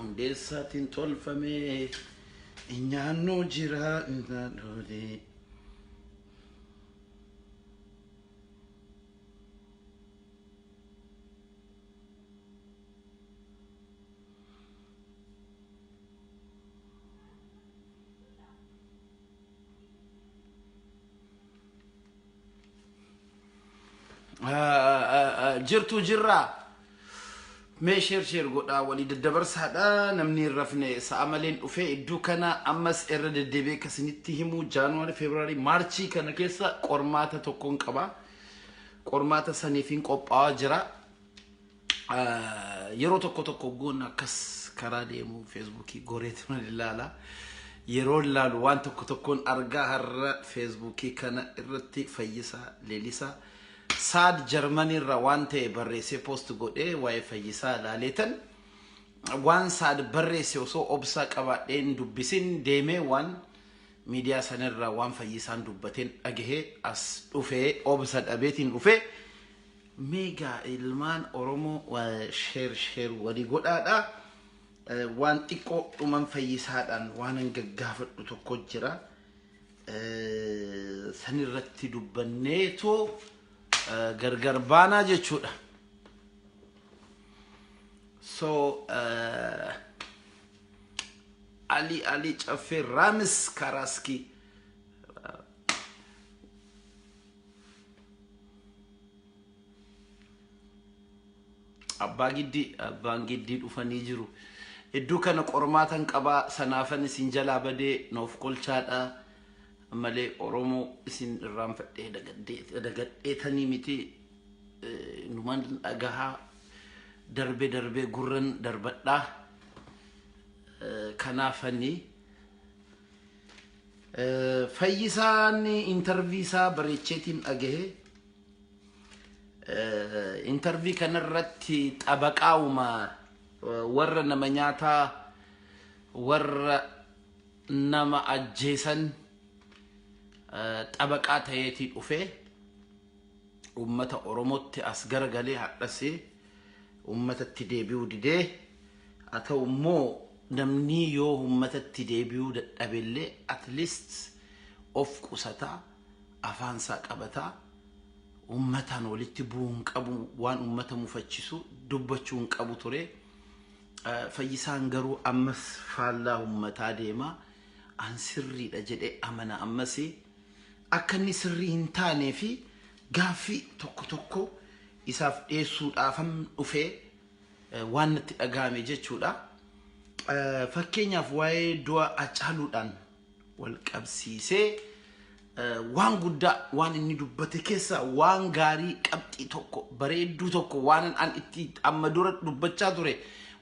Hundeessaatiin tolfame. Nyaannoo jira nyaannoole. Jirtu jirraa. Mee share share godhaa, walii daddabarsaadha. Namni hin rafne sa'a maleen dhufee iddoo kana. Ammas irra deddeebi'ee akkasinitti himu, January, February, March kana keessa qormaata tokkoon qaba. Qormaata saniifin qophaa'aa jira. Yeroo tokko tokko goon akkas karaa deemu Feesbuukii goreetu ilaala. Yeroo ilaalu waan tokko tokkoon argaa. Har'a Feesbuukii kana irratti Fayyisaa Leelisaa Saad Jarmanii irra waan ta'e barreessee post godhee, waa'ee Fayyisaa ilaaleetan, waan Saad barreesse osoo obsaa qabaadheen dubbisin deemee, waan miidiyaa sanarraa waan Fayyisaan dubbateen dhagahee as dhufee, obsa dhabeetiin dhufee. Meegaa ilmaan Oromoo, share share walii godhaadha. Waan xiqqoo dhuman Fayyisaadhaan waan gaggaafadhu tokko jira. Sanirratti dubbanneetoo gargar baanaa jechuudha. So Ali Ali Caffee Raamis Karaskii. Abbaa Giddii, abbaan Giddii dhufanii jiru. Iddoo kana qormaatan qabaa, sanaafan isin jalaa badee noof kolchaadha. Malee Oromoo isin irraanfadhee dagadheetanii miti, numan dhagahaa, darbee darbee gurran darbadhaa. Kanaafanii Fayyisaan interview isaa bareecheetiin dhagahee, interview kanarratti xabaqaa'uma warra nama nyaataa, warra nama ajjeesan xabaqaa ta'eetii dhufee ummata Oromootti as garagalee, hadhasee ummatatti deebi'uu didee. Haa ta'u immoo namni yoo ummatatti deebi'uu dadhabellee at least of qusataa, afaansaa qabataa, ummataan walitti bu'uu hin qabu, waan ummata mufachisu dubbachuu hin qabu ture. Fayyisaan garuu ammas faallaa ummataa deema. An sirriidha jedhee amana. Ammas akka inni sirrii hin taanee fi gaaffii tokko tokko isaaf dhiyeessuudhaafan dhufee, waan natti dhagahame jechuudha. Fakkeenyaaf waa'ee du'a Hacaaluudhaan wal qabsiisee waan guddaa waan inni dubbate keessa waan gaarii qabxii tokko bareedduu tokko, waan an itti amma dura dubbachaa ture,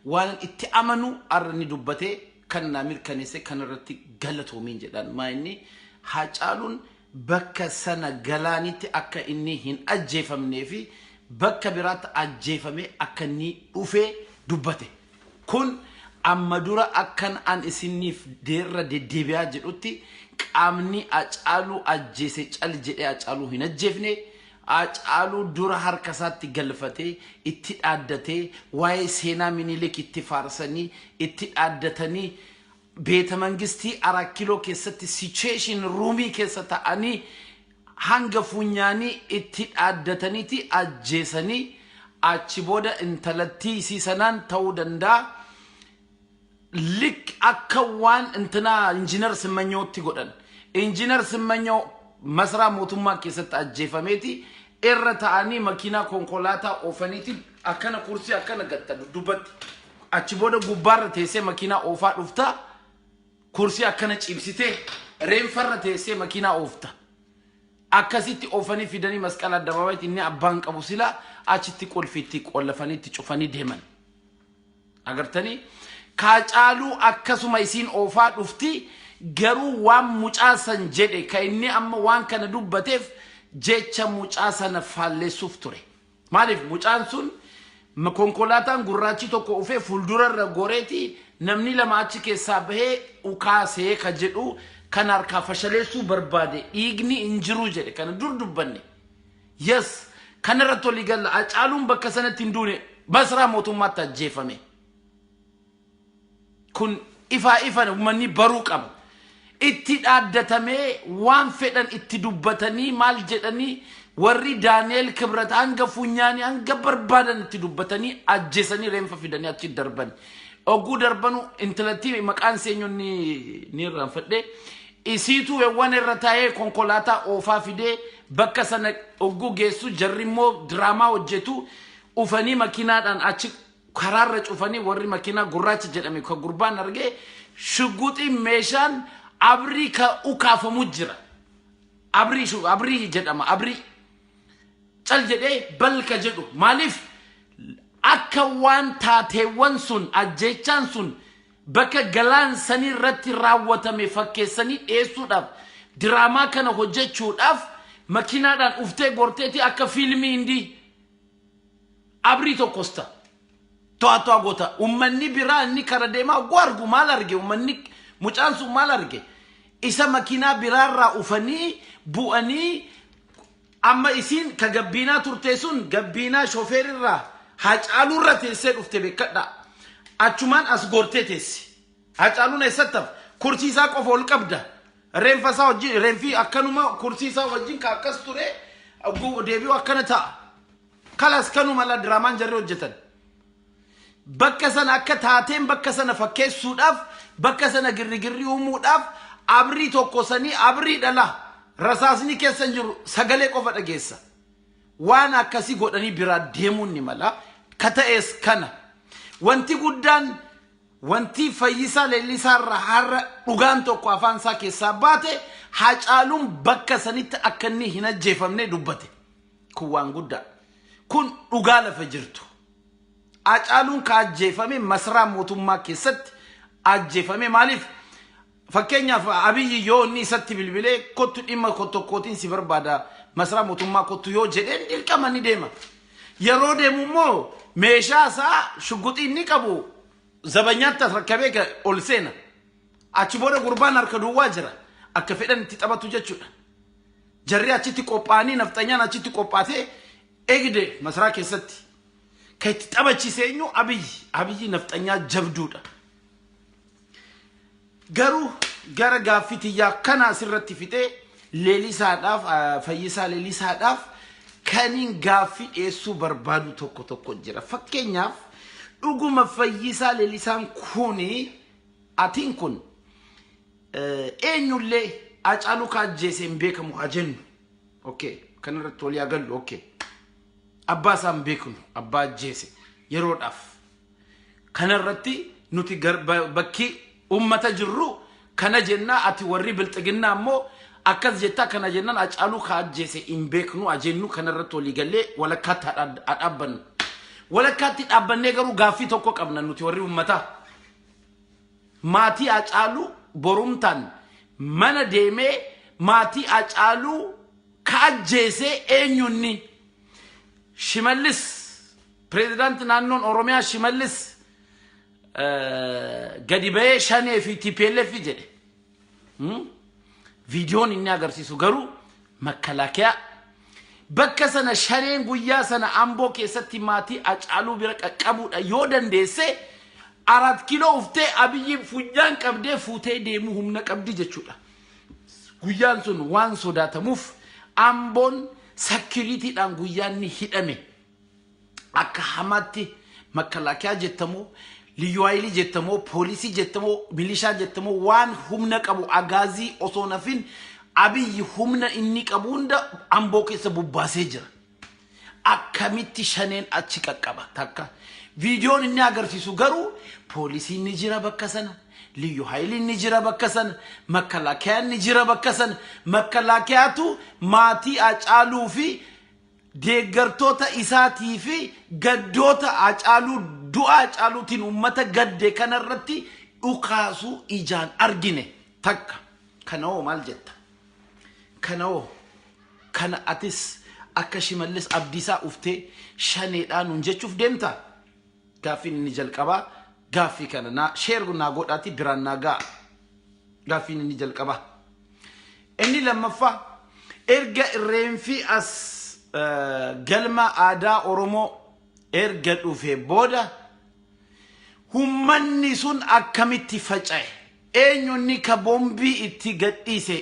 waan itti amanu har'a inni dubbate kan naa mirkaneesse kanarratti galatoomiin jedhan. Maa inni Hacaaluun bakka sana galaanitti akka inni hin ajjeefamnee fi bakka biraatti ajjeefamee akka inni dhufee dubbate. Kun amma dura akkan an isiniif deerra deddeebi'aa jedhutti, qaamni Hacaaluu ajjeese cal jedhee Hacaaluu hin ajjeefne. Hacaaluu dura harka isaatti galfatee itti dhaaddatee, waa'ee seenaa Minilik itti faarsanii itti dhaaddatanii, beeta mangistii Arat Kiiloo keessatti situation roomii keessa ta'anii hanga funyaanii itti dhaaddataniiti ajjeesanii. Achi booda intalattii isii sanaan ta'uu danda'a. Lik akka waan intinaa Injiinar Simmanyootti godhan. Injiinar Simmanyoo masaraa mootummaa keessatti ajjeefameeti irra ta'anii makiinaa konkolaataa oofaniiti akkana kursii akkana gatta duddubbatti. Achi booda gubbaarra teessee makiinaa oofaa dhufta. Kursii akkana cibsitee reenfarra teessee makiinaa oofta. Akkasitti oofanii fidanii Masqala Addabaabayitti inni abbaan qabu silaa achitti qulfiitti qollafanii itti cufanii deeman. Agartanii, Kaacaaluu akkasuma isiin oofaa dhufti. Garuu waan mucaa san jedhe, ka inni amma waan kana dubbateef jecha mucaa sana faalleessuuf ture. Maaliif mucaan sun konkolaataan gurraachi tokko ufee fuuldurarra goreeti namni lama achi keessaa bahee ukaasee ka jedhu kan harkaa fashaleessuu barbaade, dhiigni hin jiru jedhe. Kana dur dubbanne. Yes, kanarratti olii galla. Hacaaluun bakka sanatti hin duune, masaraa mootummaatti ajjeefame. Kun ifaa ifan uummanni baruu qaba. Itti dhaaddatamee waan fedhan itti dubbatanii maal jedhanii warri Daani'eel Kibrat hanga funyaanii hanga barbaadan itti dubbatanii ajjeesanii reenfa fidanii achi darban. Oguu darbanu intalattii maqaan seenyuun ni irraanfadhe. Isiitu waan irra taa'ee konkolaataa oofaa fidee bakka sana oguu geessu jarri immoo diraamaa hojjetu ufanii makiinaadhaan achi karaarra cufanii warri makiinaa gurraacha jedhame ka gurbaan argee shugguxii meeshaan abrii ka ukaafamu jira. Abrii abrii jedhama abrii. Cal jedhee balka jedhu maaliif akka waan taateewwan sun ajjeechaan sun bakka galaan sanii irratti raawwatame fakkeessanii dhiyeessuudhaaf diraamaa kana hojjechuudhaaf makiinaadhaan uftee gorteeti akka fiilmii hindii abrii tokkosta. To'a to'a goota uummanni biraa inni kara deemaa oguu argu maal arge uummanni mucaan sun maal arge isa makiinaa biraarraa ufanii bu'anii amma isiin ka gabbiinaa turte sun gabbiinaa shofeerirraa Hacaaluurra teessee dhufte beekadha. Achumaan as gortee teessi. Hacaaluun eessatti hafa? Kursii isaa qofa ol qabda. Reenfa isaa wajjin reenfi akkanuma kursii isaa wajjin ka akkas ture deebi'u akkana ta'a. Kalas kanuma la diraamaan jarri hojjetan. Bakka sana akka taateen bakka sana fakkeessuudhaaf bakka sana girrigirri uumuudhaaf abrii tokko sanii abrii dhala rasaasni keessa hin jiru sagalee qofa dhageessa. Waan akkasii godhanii biraa deemuun ni mala. Ka ta'es kana. Wanti guddaan wanti Fayyisaa Leellisaa irraa har'a dhugaan tokko afaan isaa keessaa baate Hacaaluun bakka sanitti akka inni hin ajjeefamne dubbate. Kun waan guddaa. Kun dhugaa lafa jirtu. Hacaaluun ka ajjeefame masaraa mootummaa keessatti ajjeefame maaliif? Fakkeenyaaf Abiyyi yoo inni isatti bilbilee kottu dhimma tokkootiin si barbaada masaraa mootummaa kottu yoo jedheen dirqama ni deema. Yeroo deemu immoo meeshaa isaa shugguxii inni qabu zabanyaatti as rakkabee ol seena. Achi booda gurbaan harka duwwaa jira. Akka fedhan itti taphatu jechuudha. Jarri achitti qophaa'anii nafxanyaan achitti qophaatee eegde masaraa keessatti. Kan itti taphachiise eenyu Abiyyi. Abiyyi nafxanyaa jabduudha. Garuu gara gaaffii tiyyaa kana asirratti fixee Leelisaadhaaf Fayyisaa Leelisaadhaaf kaniin gaaffii dhiyeessuu barbaadu tokko tokko jira. Fakkeenyaaf dhuguma Fayyisaa Leelisaan kuni atiin kun eenyullee Hacaaluu ka ajjeese hin beekamu haa jennu. Okay, kanarratti walii haa gallu. Okay. Abbaa isaa hin beeknu, abbaa ajjeese yeroodhaaf. Kanarratti nuti bakki ummata jirru kana jennaa ati warri bilxiginnaa immoo akkas jettaa kana jennaan Hacaaluu ka ajjeese hin beeknu haa jennu kanarratti walii gallee walakkaatti haa dhaabbannu. Walakkaatti dhaabbannee garuu gaaffii tokko qabna nuti warri ummataa. Maatii Hacaaluu borumtaan mana deemee maatii Hacaaluu ka ajjeese eenyunni? Shimallis pireezidaanti naannoon Oromiyaa Shimallis gadi ba'ee Shanee fi TPLF jedhe. Viidiyoon inni agarsiisu garuu makalaakiyaa bakka sana Shaneen guyyaa sana Amboo keessatti maatii Hacaaluu bira qaqqabuudha yoo dandeesse 4 kiiloo uftee Abiyyi funyaan qabdee fuutee deemuu humna qabdi jechuudha. Guyyaan sun waan sodaatamuuf Amboon sakiriitiidhaan guyyaan ni hidhame. Akka hamaatti makalaakiyaa jettamoo liyyuu haayilii jettamoo poolisii jettamoo milishaa jettamoo waan humna qabu agaazii osoo nafin Abiyyi humna inni qabu hunda Amboo keessa bubbaasee jira. Akkamitti Shaneen achi qaqqaba takka. Viidiyoon inni agarsiisu garuu poolisiin ni jira bakka sana, liyyuu haayiliin ni jira bakka sana, makkalaakiyaan ni jira bakka sana. Makkalaakiyaatu maatii Hacaaluu fi deeggartoota isaatii fi gaddoota Hacaaluu du'a Hacaaluutiin uummata gadde kanarratti dhukaasuu ijaan argine takka. Kana hoo maal jetta? Kana hoo kana atis akka Shimallis Abdiisaa uftee Shaneedhaa nuun jechuuf deemta? Gaaffiin inni jalqabaa gaaffii kana naa share naa godhaati biraan naa ga'a. Gaaffiin inni jalqabaa. Inni lammaffaa erga reenfi as galma aadaa Oromoo erga dhufe booda Hummanni sun akkamitti faca'e? Eenyunni ka boombii itti gadhiise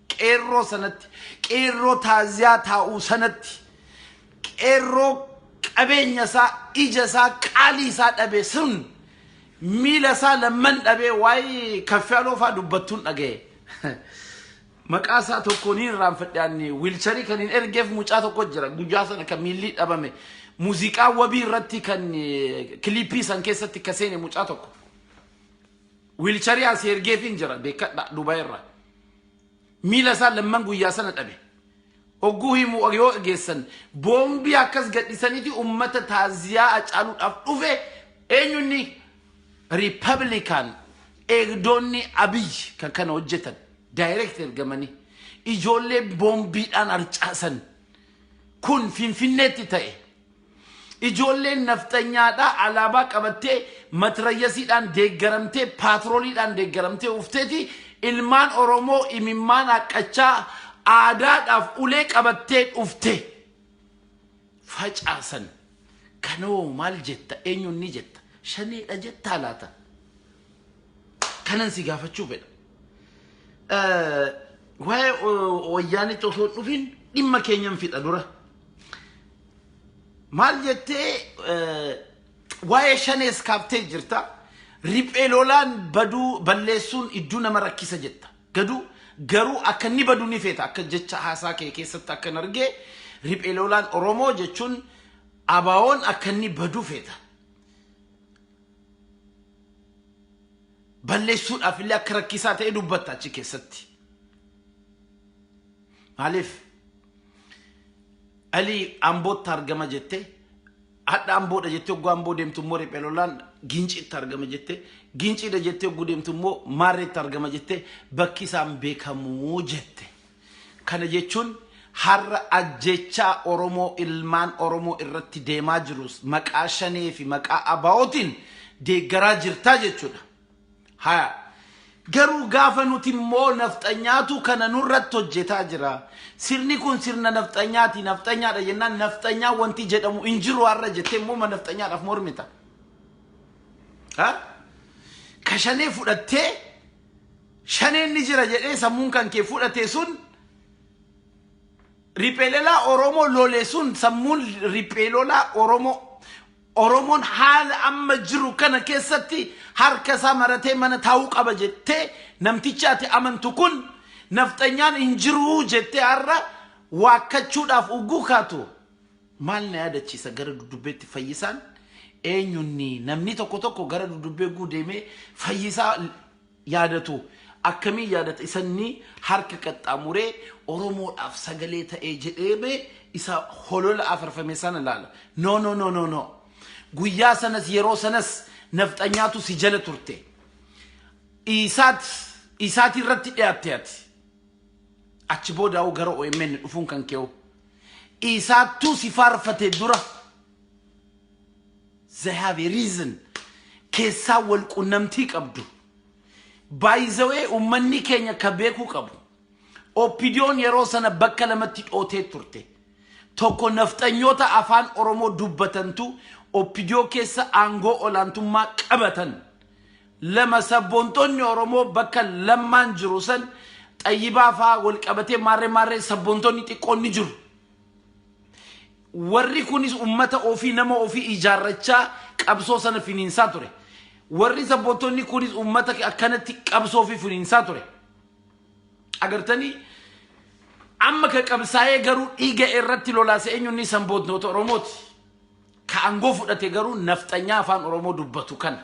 qeerroo sanatti, qeerroo taaziyaa taa'uu sanatti, qeerroo qabeenya isaa, ija isaa, qaalii isaa dhabe sun, miila isaa lamman dhabee, waa'ee kaffaaloo fa'aa dubbattuun dhaga'e. Maqaa isaa tokko ni irraanfadhe. Ani wheelchair kan hin ergeef mucaa tokko jira, guyyaa sana kan miilli dhabame, muuziqaa wabii irratti kan clip san keessatti ka seene mucaa tokko. Wheelchair asii ergeef hin jira, beekadha, Dubaay irraa. Miila isaa lamman guyyaa sana dhabe. Hogguu himu yoo geessan, boombii akkas gadhisaniiti ummata taaziyaa Hacaaluudhaaf dhufe, eenyunni Republican eegdonni Abiy kan kana hojjetan direct ergamanii ijoollee boombiidhaan harcaasan. Kun Finfinneetti ta'e. Ijoolleen nafxanyaadhaa alaabaa qabattee, matirayyasiidhaan deeggaramtee, paatrooliidhaan deeggaramtee ufteeti, ilmaan Oromoo imimmaan haqqachaa aadaadhaaf ulee qabattee dhufte facaasan. Kanoo maal jetta? Eenyuun ni jetta? Shaneedha jettaa laata? Kanan si gaafachuu fedha. Waa'ee wayyaanitti osoo hin dhufin dhimma keenyan fixa dura. Maal jettee waa'ee shanees kaaftee jirta. Riphee lolaan baduu balleessuun iddoo nama rakkisa jetta. Gaduu garuu akka inni badu ni feeta, akka jecha haasaa kee keessatti akkan argee, riphee lolaan Oromoo jechuun ABO'n akka inni badu feeta. Balleessuudhaaf illee akka rakkisaa ta'e dubbatta achi keessatti. Maaliif? Alii Ambootti argama jettee, hadha Amboodha jettee, hogguu Amboo deemtu immoo riphee lolaan Ginciitti argama jettee, Ginciidha jettee hogguu deemtu immoo Maarreetti argama jettee, bakki isaan beekamuu jette. Kana jechuun har'a ajjechaa Oromoo, ilmaan Oromoo irratti deemaa jirus maqaa shanee fi maqaa ABO'tiin deeggaraa jirtaa jechuudha. Haya. Garuu gaafa nuti immoo nafxanyaatu kana nurratti hojjetaa jira. Sirni kun sirna nafxanyaati, nafxanyaadha jennaan, nafxanyaa wanti jedhamu hin jiru har'a jettee immoo nafxanyaadhaaf mormita. Ha? Ka shanee fudhattee, shaneen ni jira jedhee sammuun kan kee fudhate sun, riphee lolaa Oromoo lole sun, sammuun riphee lolaa Oromoo, Oromoon haala amma jiru kana keessatti harka isaa maratee mana taa'uu qaba jettee, namtichi ati amantu kun nafxanyaan hin jiruu jettee har'a waakkachuudhaaf ugguu kaatu, maal na yaadachiisa? Gara dudubbeetti Fayyisaan eenyunni? Namni tokko tokko gara dudubbee guu deemee Fayyisaa yaadatu. Akkamiin yaadata? Isanni harka qaxxaamuree Oromoodhaaf sagalee ta'ee jedhee isa holola afarfame sana laala. No, no, no, no, no, guyyaa sanas, yeroo sanas nafxanyaatu si jala turte. Isaat isaati irratti dhiyaatte ati. Achi boodaa'u gara OMN dhufuun kan kee'u isaattuu si faarfate dura. They have a reason. Keessaa wal qunnamtii qabdu. Baay'izawee, uummanni keenya ka beekuu qabu, OPDO'n yeroo sana bakka lamatti dhootee turte. Tokko, nafxanyoota afaan Oromoo dubbatantu OPDO keessa aangoo olaantummaa qabatan. Lama, sabboontonni Oromoo bakka lammaan jiru san, xayyibaa fa'aa wal qabatee, maarree maarree sabboontonni xiqqoon ni jiru. Warri kunis ummata ofii, nama ofii ijaarrachaa qabsoo sana finiinsaa ture. Warri sabboontonni kunis ummata akkanatti qabsoo ofii finiinsaa ture. Agartanii, amma ka qabsaa'ee garuu dhiiga irratti lolaase eenyuun? Sabboontota Oromooti. Ka aangoo fudhate garuu nafxanyaa afaan Oromoo dubbatu kana.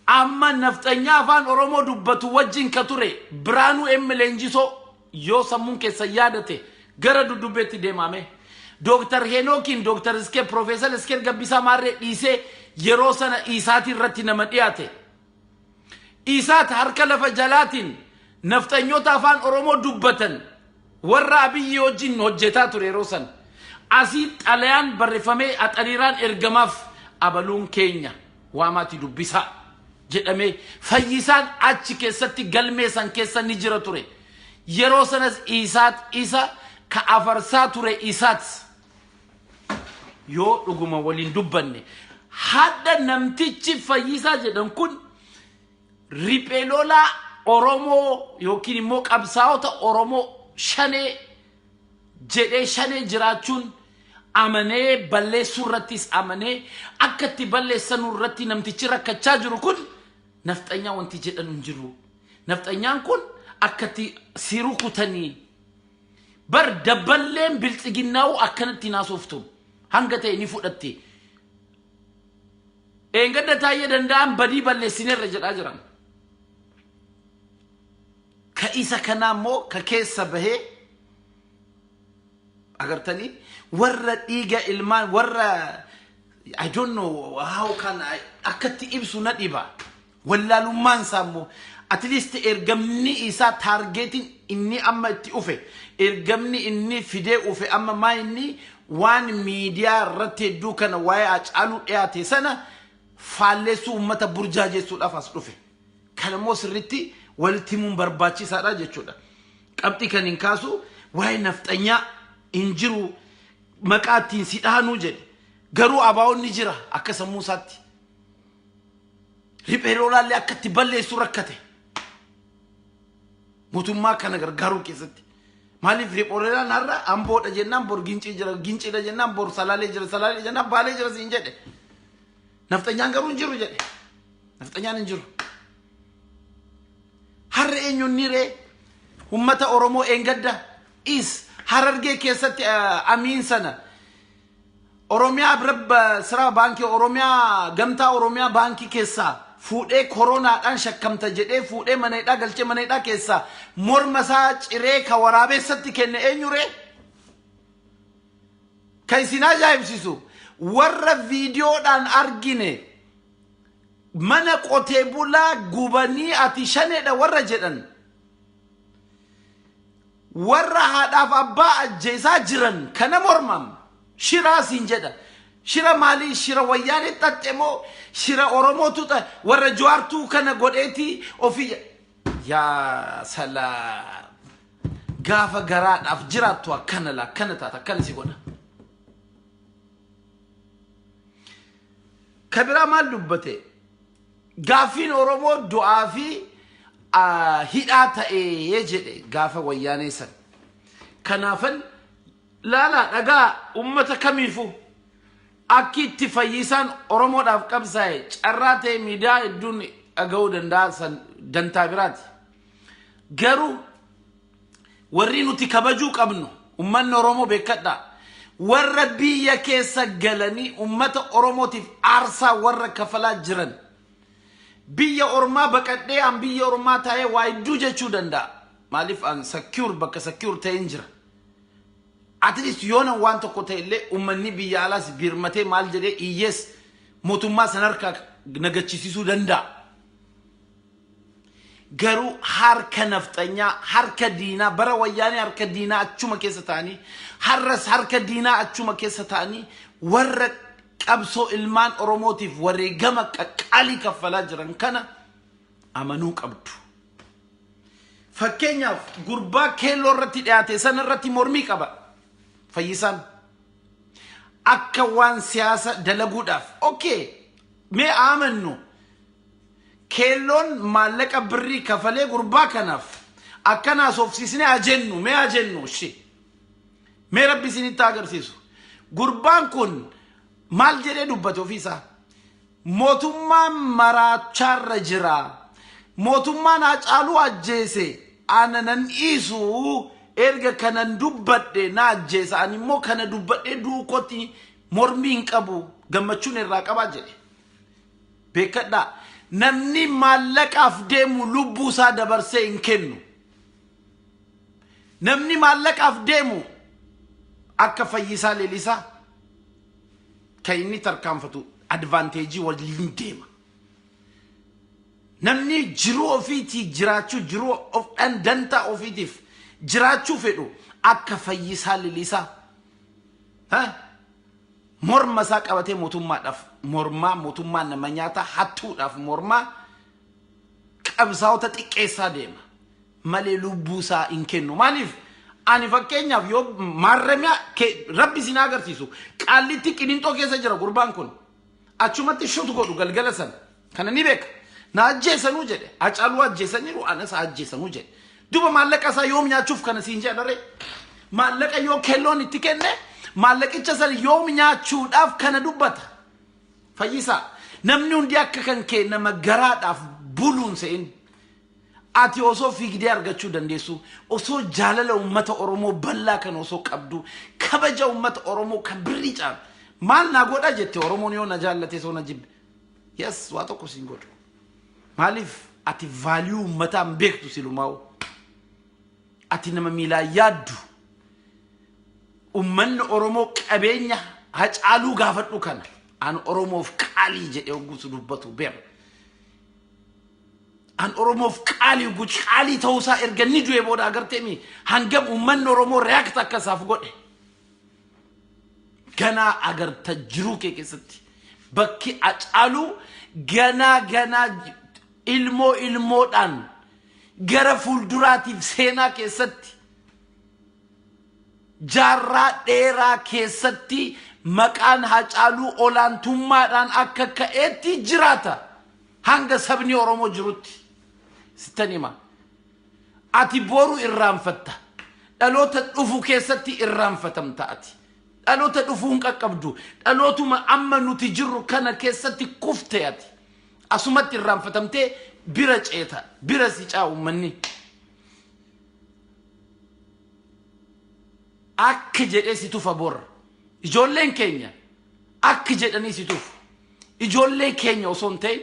Amma nafxanyaa afaan Oromoo dubbatu wajjin ka ture Biraanuu M. Leenjisoo, yoo sammuun keessa yaadate, gara dudubbeetti deemame. Dooktar Heenookiin, Dooktar Iskee, Piroofeesar Iskee Gabbisaa Maarree dhiisee yeroo sana Isaatii irratti nama dhiyaate. Isaat harka lafa jalaatiin nafxanyoota afaan Oromoo dubbatan warra Abiyyi wajjin hojjetaa ture yeroo sana. Asii xalayaan barreeffamee axariiraan ergamaaf, abaluun keenya waamaati dubbisaa jedhamee, Fayyisaan achi keessatti galmee san keessa ni jira ture. Yeroo sanas Isaat isa ka afarsaa ture Isaat. Yoo dhuguma waliin dubbanne, Hadda namtichi Fayyisaa jedhan kun riphee lolaa Oromoo yookiin immoo qabsaa'ota Oromoo shanee jedhee shanee jiraachuun amanee balleessuu irrattis amanee akka itti balleessanuu irratti namtichi rakkachaa jiru kun nafxanyaa wanti jedhan hin jiru. Nafxanyaan kun akka itti si rukutanii bar dabballeen biltsiginnaa'u akkanatti naasoftu hanga ta'e ni fudhatte. Eengadda taa'ee danda'an badii balleessineerra jedhaa jiran. Ka isa kanaa immoo ka keessa bahee agartanii warra dhiiga ilmaan warra, I don't know how can I, akkatti ibsu na dhiba. Wallaalummaan isaa immoo at least ergamni isaa, targetiin inni amma itti ufe, ergamni inni fidee ufe amma maa inni waan miidiyaa irratti hedduu kana waa'ee Hacaaluu dhiyaate sana faalleessuu, uummata burjaajessuudhaaf as dhufe. Kana immoo sirriitti walitti himuun barbaachisaadha jechuudha. Qabxii kan hin kaasu waa'ee nafxanyaa hin jiru, maqaa ittiin si dhahanuu jedhe. Garuu abaa'oon ni jira akka sammuu isaatti. Riphee lolaallee akka itti balleessu rakkate. Mootummaa kana gargaaruu keessatti. Maaliif riphee lolaan har'a Amboodha jennaan bor Gincii jira, Ginciidha jennaan bor Salaalee jira, Salaalee jennaan Baalee jira siin jedhe. Nafxanyaan garuu hin jiru jedhe. Nafxanyaan hin jiru. Har'a eenyuun ni ree? Uummata Oromoo eengadda is Harargee keessatti amiin sana Oromiyaa bira sira baankii Oromiyaa, gamtaa Oromiyaa baankii keessaa fuudhee koronaadhaan shakkamta jedhee fuudhee mana hidhaa galchee, mana hidhaa keessaa morma isaa ciree ka waraabessatti kenne eenyu ree? Kan isin ajaa'ibsiisu warra viidiyoodhaan argine mana qotee bulaa gubanii ati shaneedha warra jedhan, warra haadhaaf abbaa ajjeesaa jiran kana mormam shiraa siin jedha. Shira maalii? Shira wayyaanee xaxxe moo shira Oromootu warra Jawaartuu kana godheeti ofii? Yaa salaam, gaafa garaadhaaf jiraattu akkana la akkana taata, akkana si godha. Ka biraa maal dubbate? Gaaffiin Oromoo du'aa fi hidhaa ta'ee jedhe gaafa wayyaanee san. Kanaafan laalaa dhagaa ummata kamiifuu akki itti Fayyisaan Oromoodhaaf qabsaa'e carraa ta'e miidiyaa hedduun dhaga'uu danda'a, san dantaa biraati. Garuu warri nuti kabajuu qabnu, ummanni Oromoo beekadhaa. Warra biyya keessa galanii ummata Oromootiif aarsaa warra kafalaa jiran. Biyya ormaa baqadhee an biyya ormaa taa'ee waa hedduu jechuu danda'a. Maaliif an secure, bakka secure ta'een jira. At least yoona waan tokko ta'e illee uummanni biyya alaas birmatee maal jedhee iyyees mootummaa san harkaa nagachisiisuu danda'a. Garuu harka nafxanyaa, harka diinaa, bara wayyaanee harka diinaa achuma keessa ta'anii, har'as harka diinaa achuma keessa ta'anii warra qabsoo ilmaan Oromootiif wareegama qaqqaalii kaffalaa jiran kana amanuu qabdu. Fakkeenyaaf gurbaa keelloo irratti dhiyaate sana irratti mormii qaba Fayyisaan. Akka waan siyaasa dalaguudhaaf. Okay, mee amannu. Keelloon maallaqa birrii kafalee gurbaa kanaaf akkana soofsiisnee haa jennu, mee haa jennu shi. Mee Rabbi isinitti agarsiisu. Gurbaan kun maal jedhee dubbate ofiisaa? Mootummaan maraachaarra jira. Mootummaan Hacaaluu ajjeese ana nan dhiisu, erga kanan dubbadhe na ajjeesa, ani immoo kana dubbadhee duukootti mormii hin qabu, gammachuun irraa qabaa jedhe. Beekadhaa, namni maallaqaaf deemu lubbuu isaa dabarsee hin kennu. Namni maallaqaaf deemu akka Fayyisaa Leelisaa kan inni tarkaanfatu advantage waliin deema. Namni jiruu ofiitii jiraachuu, jiruu of dantaa ofiitiif jiraachuu fedhu akka Fayyisaa Leelisaa morma isaa qabatee mootummaadhaaf mormaa, mootummaa nama nyaata hattuudhaaf mormaa, qabsaa'ota xiqqeessaa deema malee lubbuu isaa hin kennu. Maaliif? Ani fakkeenyaaf yoo maarramiyaa Rabbi isin agarsiisu, Qaallitti Qilinxoo keessa jira gurbaan kun. Achumatti shoot godhu galgala sana. Kana ni beeka. Na ajjeesanuu jedhe. Hacaaluu ajjeesaniiru, anas ajjeesanuu jedhe. Duba maallaqa isaa yoom nyaachuuf kana siin jedhare? Maallaqa yoo kelloon itti kenne, maallaqicha sana yoom nyaachuudhaaf kana dubbata? Fayyisaa, namni hundi akka kan kee nama garaadhaaf buluun se'in. Ati osoo fiigdee argachuu dandeessu, osoo jaalala uummata Oromoo bal'aa kan osoo qabdu, kabaja uummata Oromoo kan birrii caalu. Maal naa godha jette Oromoon yoo na jaallate, osoo na jibbe? Yes, waa tokko siin godhu. Maaliif? Ati value uummataa hin beektu silumaa'u. Ati nama miilaan yaaddu. Uummanni Oromoo qabeenya Hacaaluu gaafadhu kana. An Oromoof qaalii jedhee hogguusu dubbatu beema. An Oromoof qaalii hogguu qaalii ta'uusaa erga inni du'e booda agarteemi hangam uummanni Oromoo react akka isaaf godhe. Ganaa agarta jiruu kee keessatti. Bakki Hacaaluu ganaa ganaa ilmoo ilmoodhaan gara fuulduraatiif seenaa keessatti, jaarraa dheeraa keessatti maqaan Hacaaluu olaantummaadhaan akka ka'eetti jiraata. Hanga sabni Oromoo jirutti. Sittan hima. Ati boru irraanfatta. Dhaloota dhufu keessatti irraanfatamta ati. Dhaloota dhufuu hin qaqqabdu. Dhalootuma amma nuti jirru kana keessatti kufte ati. Asumatti irraanfatamtee bira ceeta. Bira si caa uummanni. Akka jedhee si tufa bor. Ijoolleen keenya akka jedhanii si tufu. Ijoollee keenya osoo hin ta'in,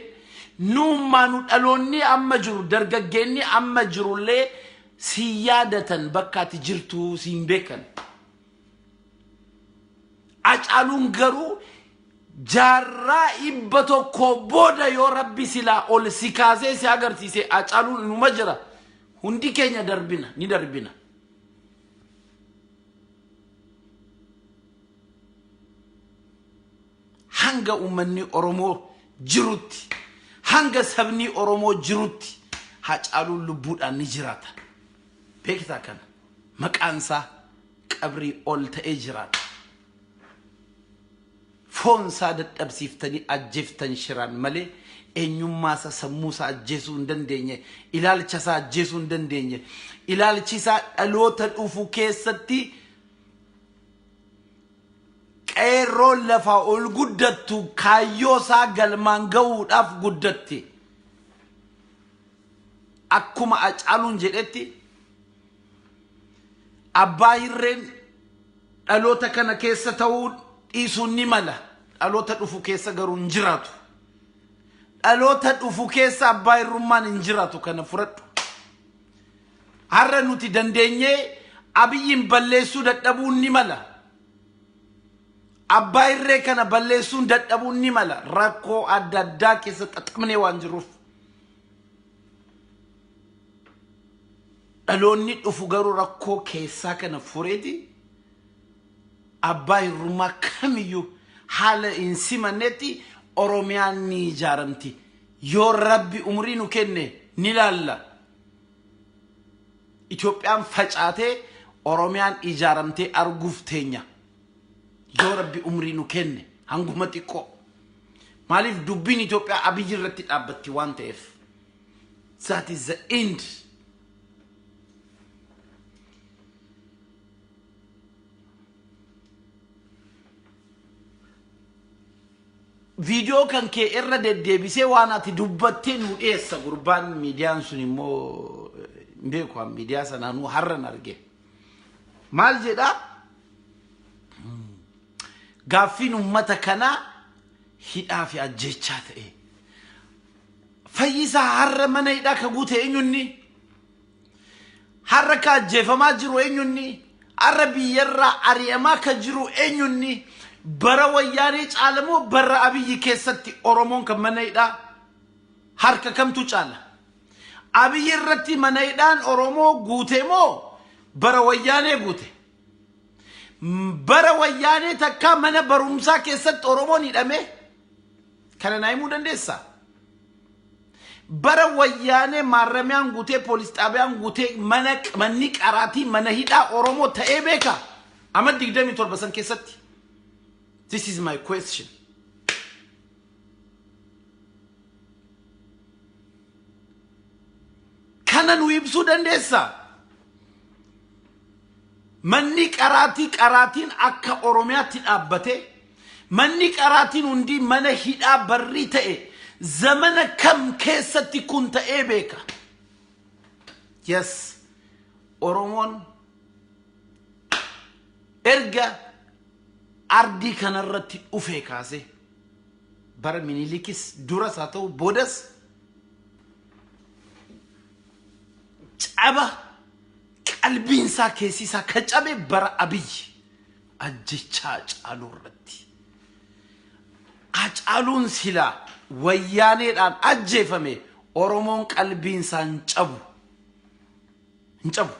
nuummaanu dhaloonni amma jiru, dargaggeenni amma jirullee si yaadatan, bakka ati jirtu si hin beekan. Hacaaluun garuu jaarraa 100 booda yoo Rabbi silaa ol si kaasee si agarsiise, Hacaaluun inuma jira. Hundi keenya darbina, ni darbina. Hanga uummanni Oromoo jirutti, hanga sabni Oromoo jirutti, Hacaaluun lubbuudhaan ni jiraata. Beektaa kana, maqaan isaa qabrii ol ta'ee jiraata. Foon isaa dadhabsiiftanii ajjeeftan shiraan malee eenyummaa isaa, sammuu isaa ajjeesuu hin dandeenye, ilaalcha isaa ajjeesuu hin dandeenye. Ilaalchi isaa dhaloota dhufu keessatti, qeerroon lafaa ol guddattu kaayyoo isaa galmaan gahuudhaaf guddatte. Akkuma Hacaaluun jedhetti, abbaa hirreen dhaloota kana keessa ta'uu dhiisuun ni mala. Dhaloota dhufu keessa garuu hin jiraatu. Dhaloota dhufu keessa abbaa hirrummaan hin jiraatu, kana fudhadhu. Har'a nuti dandeenyee Abiyyiin balleessuu dadhabuun ni mala. Abbaa hirree kana balleessuun dadhabuun ni mala. Rakkoo adda addaa keessa xaxamnee waan jirruuf. Dhaloonni dhufu garuu rakkoo keessaa kana fureeti abbaa hirrummaa kamiyyuu haala hin simannetti Oromiyaan ni ijaaramti. Yoo Rabbi umurii nu kenne ni laalla. Itoophiyaan facaatee Oromiyaan ijaaramtee arguuf teenya. Yoo Rabbi umrii nu kenne hanguma xiqqoo. Maaliif? Dubbiin Itoophiyaa Abiyyi irratti dhaabbatti waan ta'eef. That is the end. Viidiyoo kan kee irra deddeebisee waan ati dubbattee nu dhiyeessa gurbaan miidiyaan sun immoo hin beeku, an miidiyaa sanaanuu har'an arge. Maal jedhaa? Gaaffiin uummata kanaa hidhaa fi ajjechaa ta'e. Fayyisaa, har'a mana hidhaa ka guute eenyunni? Har'a ka ajjeefamaa jiru eenyunni? Har'a biyyarraa ari'amaa ka jiru eenyunni? Bara Wayyaanee caalamoo bara Abiyyi keessatti Oromoon kan mana hidhaa harka kamtu caala? Abiyyi irratti mana hidhaan Oromoo guute moo bara Wayyaanee guute? Bara Wayyaanee takkaa mana barumsaa keessatti Oromoon hidhame? Kana naa himuu dandeessaa? Bara Wayyaanee maarramiyaan guutee, poolis xaabiyaan guutee, mana manni qaraatii mana hidhaa Oromoo ta'ee beeka? Amma 27 san keessatti. This is my question. Kana nu ibsuu dandeessaa? Manni qaraatii qaraatiin akka Oromiyaatti dhaabbate, manni qaraatiin hundi mana hidhaa barrii ta'e zamana kam keessatti kun ta'ee beeka? Yes, Oromoon erga ardii kanarratti dhufee kaasee bara Minilikis duras haa ta'u boodas caba qalbiin isaa keessi isaa ka cabe bara Abiyyi ajjechaa Hacaaluu irratti. Hacaaluun silaa wayyaaneedhaan ajjeefame Oromoon qalbiin isaa hin cabu. Hin cabu.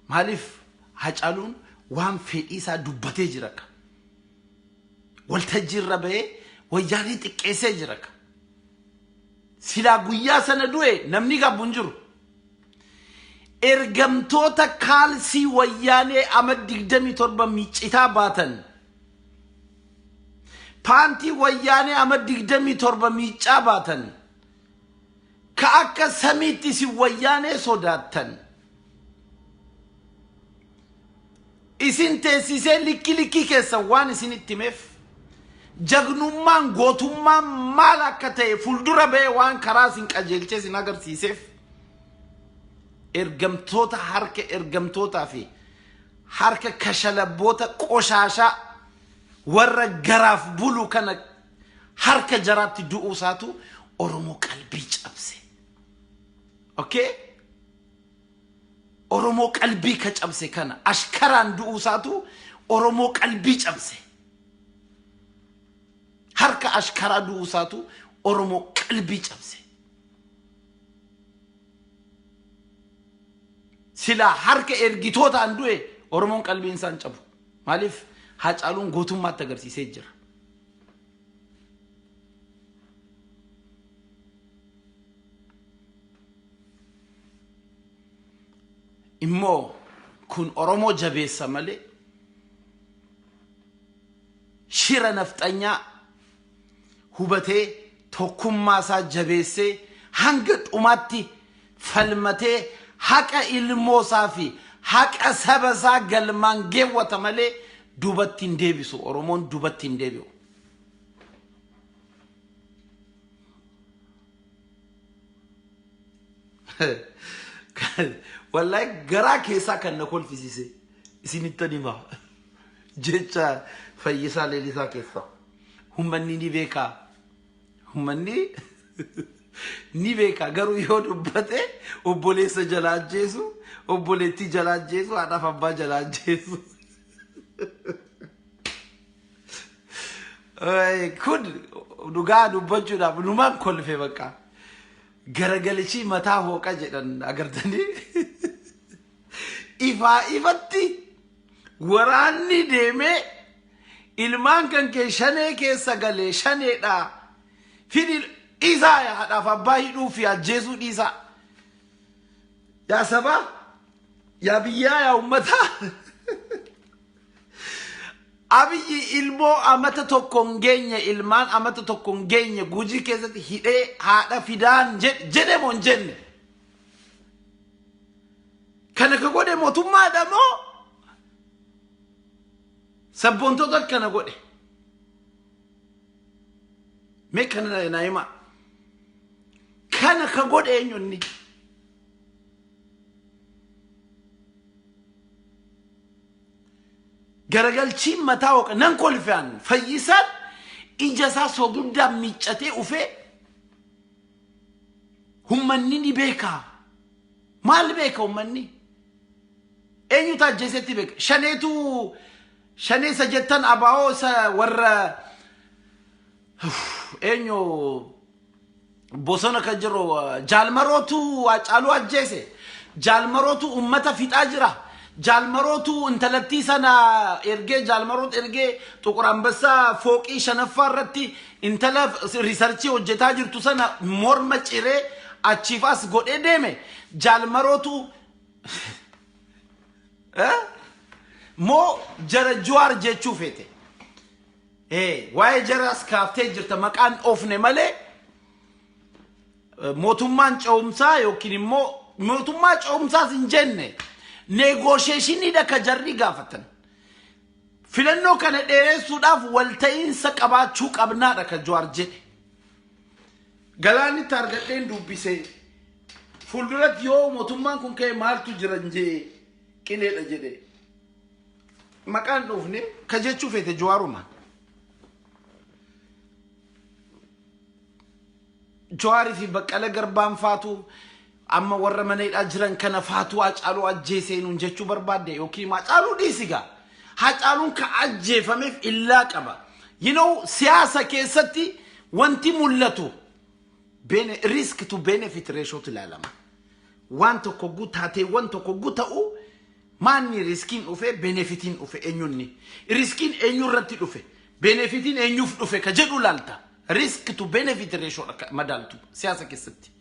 Maaliif Hacaaluun waan fedhii isaa dubbatee jira ka. Waltajjii irra bahee wayyaanee xiqqeessee jira ka. Silaa guyyaa sana du'e namni gaabbu hin jiru. Ergamtoota kaalsii wayyaanee ama 27 miiccitaa baatan. Paantii wayyaanee ama 27 miiccaa baatan. Ka akka samiitti isin wayyaanee sodaattan. Isin teessisee likki likkii keessan waan isinitti himeef jagnummaan gootummaan maal akka ta'e fuuldura ba'ee waan karaa isin qajeelchee isin agarsiiseef ergamtoota harka ergamtootaa fi harka kashalabboota qoshaashaa warra garaaf bulu kana harka jaraatti du'uu isaatu Oromoo qalbii cabse. Okay? Oromoo qalbii ka cabse kana ashkaraan du'uu isaatu Oromoo qalbii cabse. Harka ashkaraa du'uu isaatu Oromoo qalbii cabse. Silaa harka ergitootaan du'e Oromoon qalbiin isaa hin cabu. Maaliif Haacaaluun gootummaatti agarsiisee jira. Immoo kun Oromoo jabeessa malee shira nafxanyaa hubatee tokkummaa isaa jabeessee hanga dhumaatti falmatee haqa ilmoo isaa fi haqa saba isaa galmaan geewwata malee duubatti hin deebisu. Oromoon duubatti hin deebi'u. Wallahi garaa keessaa kan na kolfisiise isinittan hima. Jecha Fayyisaa Leellisaa keessaa. Hummanni ni beekaa. Hummanni ni beekaa garuu yoo dubbate obboleessa jalaa ajjeesu, obboleettii jalaa ajjeesu, haadhaaf abbaa jalaa ajjeesu. Kun dhugaa dubbachuudhaaf numaan kolfe bakka. Garagalichii mataa hooqa jedhan agartanii. Ifaa ifatti waraanni deemee ilmaan kan kee shanee keessa galee shaneedha. Fidi dhiisaa haadhaaf abbaa hidhuu fi ajjeesuu dhiisaa. Yaa sabaa, yaa biyyaa, yaa uummataa. Abiyyi ilmoo amata tokko hin geenye ilmaan amata tokko hin geenye Gujii keessatti hidhee haadha fidaan jedhe moo hin jenne? Kana ka godhe mootummaadha moo sabboontota kana godhe? Mee kana na himaa. Kana ka godhe eenyu inni? Garagalchiin mataa hooqa nan kolfe an fayyisaan ija isaa soguddaan miiccatee ufee hummanni ni beeka. Maal beeka ummanni? Eenyutu ajjeesetti beeka? Shaneetu shanee isa jettan abaa'oo isa warra eenyu bosona kan jiru jaalmarootu Haacaaluu ajjeese. Jaalmarootu ummata fixaa jira. Jaalmarootu intalattii sana ergee jaalmaroot ergee Xuqur Ambassaa fooqii shanaffaa irratti intala riisarchii hojjetaa jirtu sana morma ciree achiif as godhee deeme. Jaalmarootu moo jara Juwaar jechuu feete. Waa'ee jaraas kaaftee jirta maqaan oofne malee Mootummaan ce'umsaa yookiin immoo mootummaa ce'umsaas hin jenne, negotiationiidha ka jarri gaafatan. Filannoo kana dheeressuudhaaf walta'iinsa qabaachuu qabnaadha ka Jawaar jedhe. Galaanitti argadheen dubbisee, fuulduratti yoo mootummaan kun ka'e maaltu jiran jee, qileedha jedhe. Maqaan dhoofne ka jechuu feete Jawaaruma. Jawaarii fi Baqqala Garbaan faatu, amma warra mana hidhaa jiran kana faatu Hacaaluu ajjeesee nuun jechuu barbaadde, yookiin Hacaaluu dhiisigaa. Hacaaluun ka ajjeefameef illaa qaba. Siyaasa keessatti wanti mul'atu risk to benefit ratio ilaalama. Waan tokko gu taateewwan tokko gu ta'u, maanni riskiin dhufe, benefitiin dhufe eenyunni? Riskiin eenyu irratti dhufe? Benefitiin eenyuuf dhufe ka jedhu laalta. Risk to benefit ratio madaaltu siyaasa keessatti.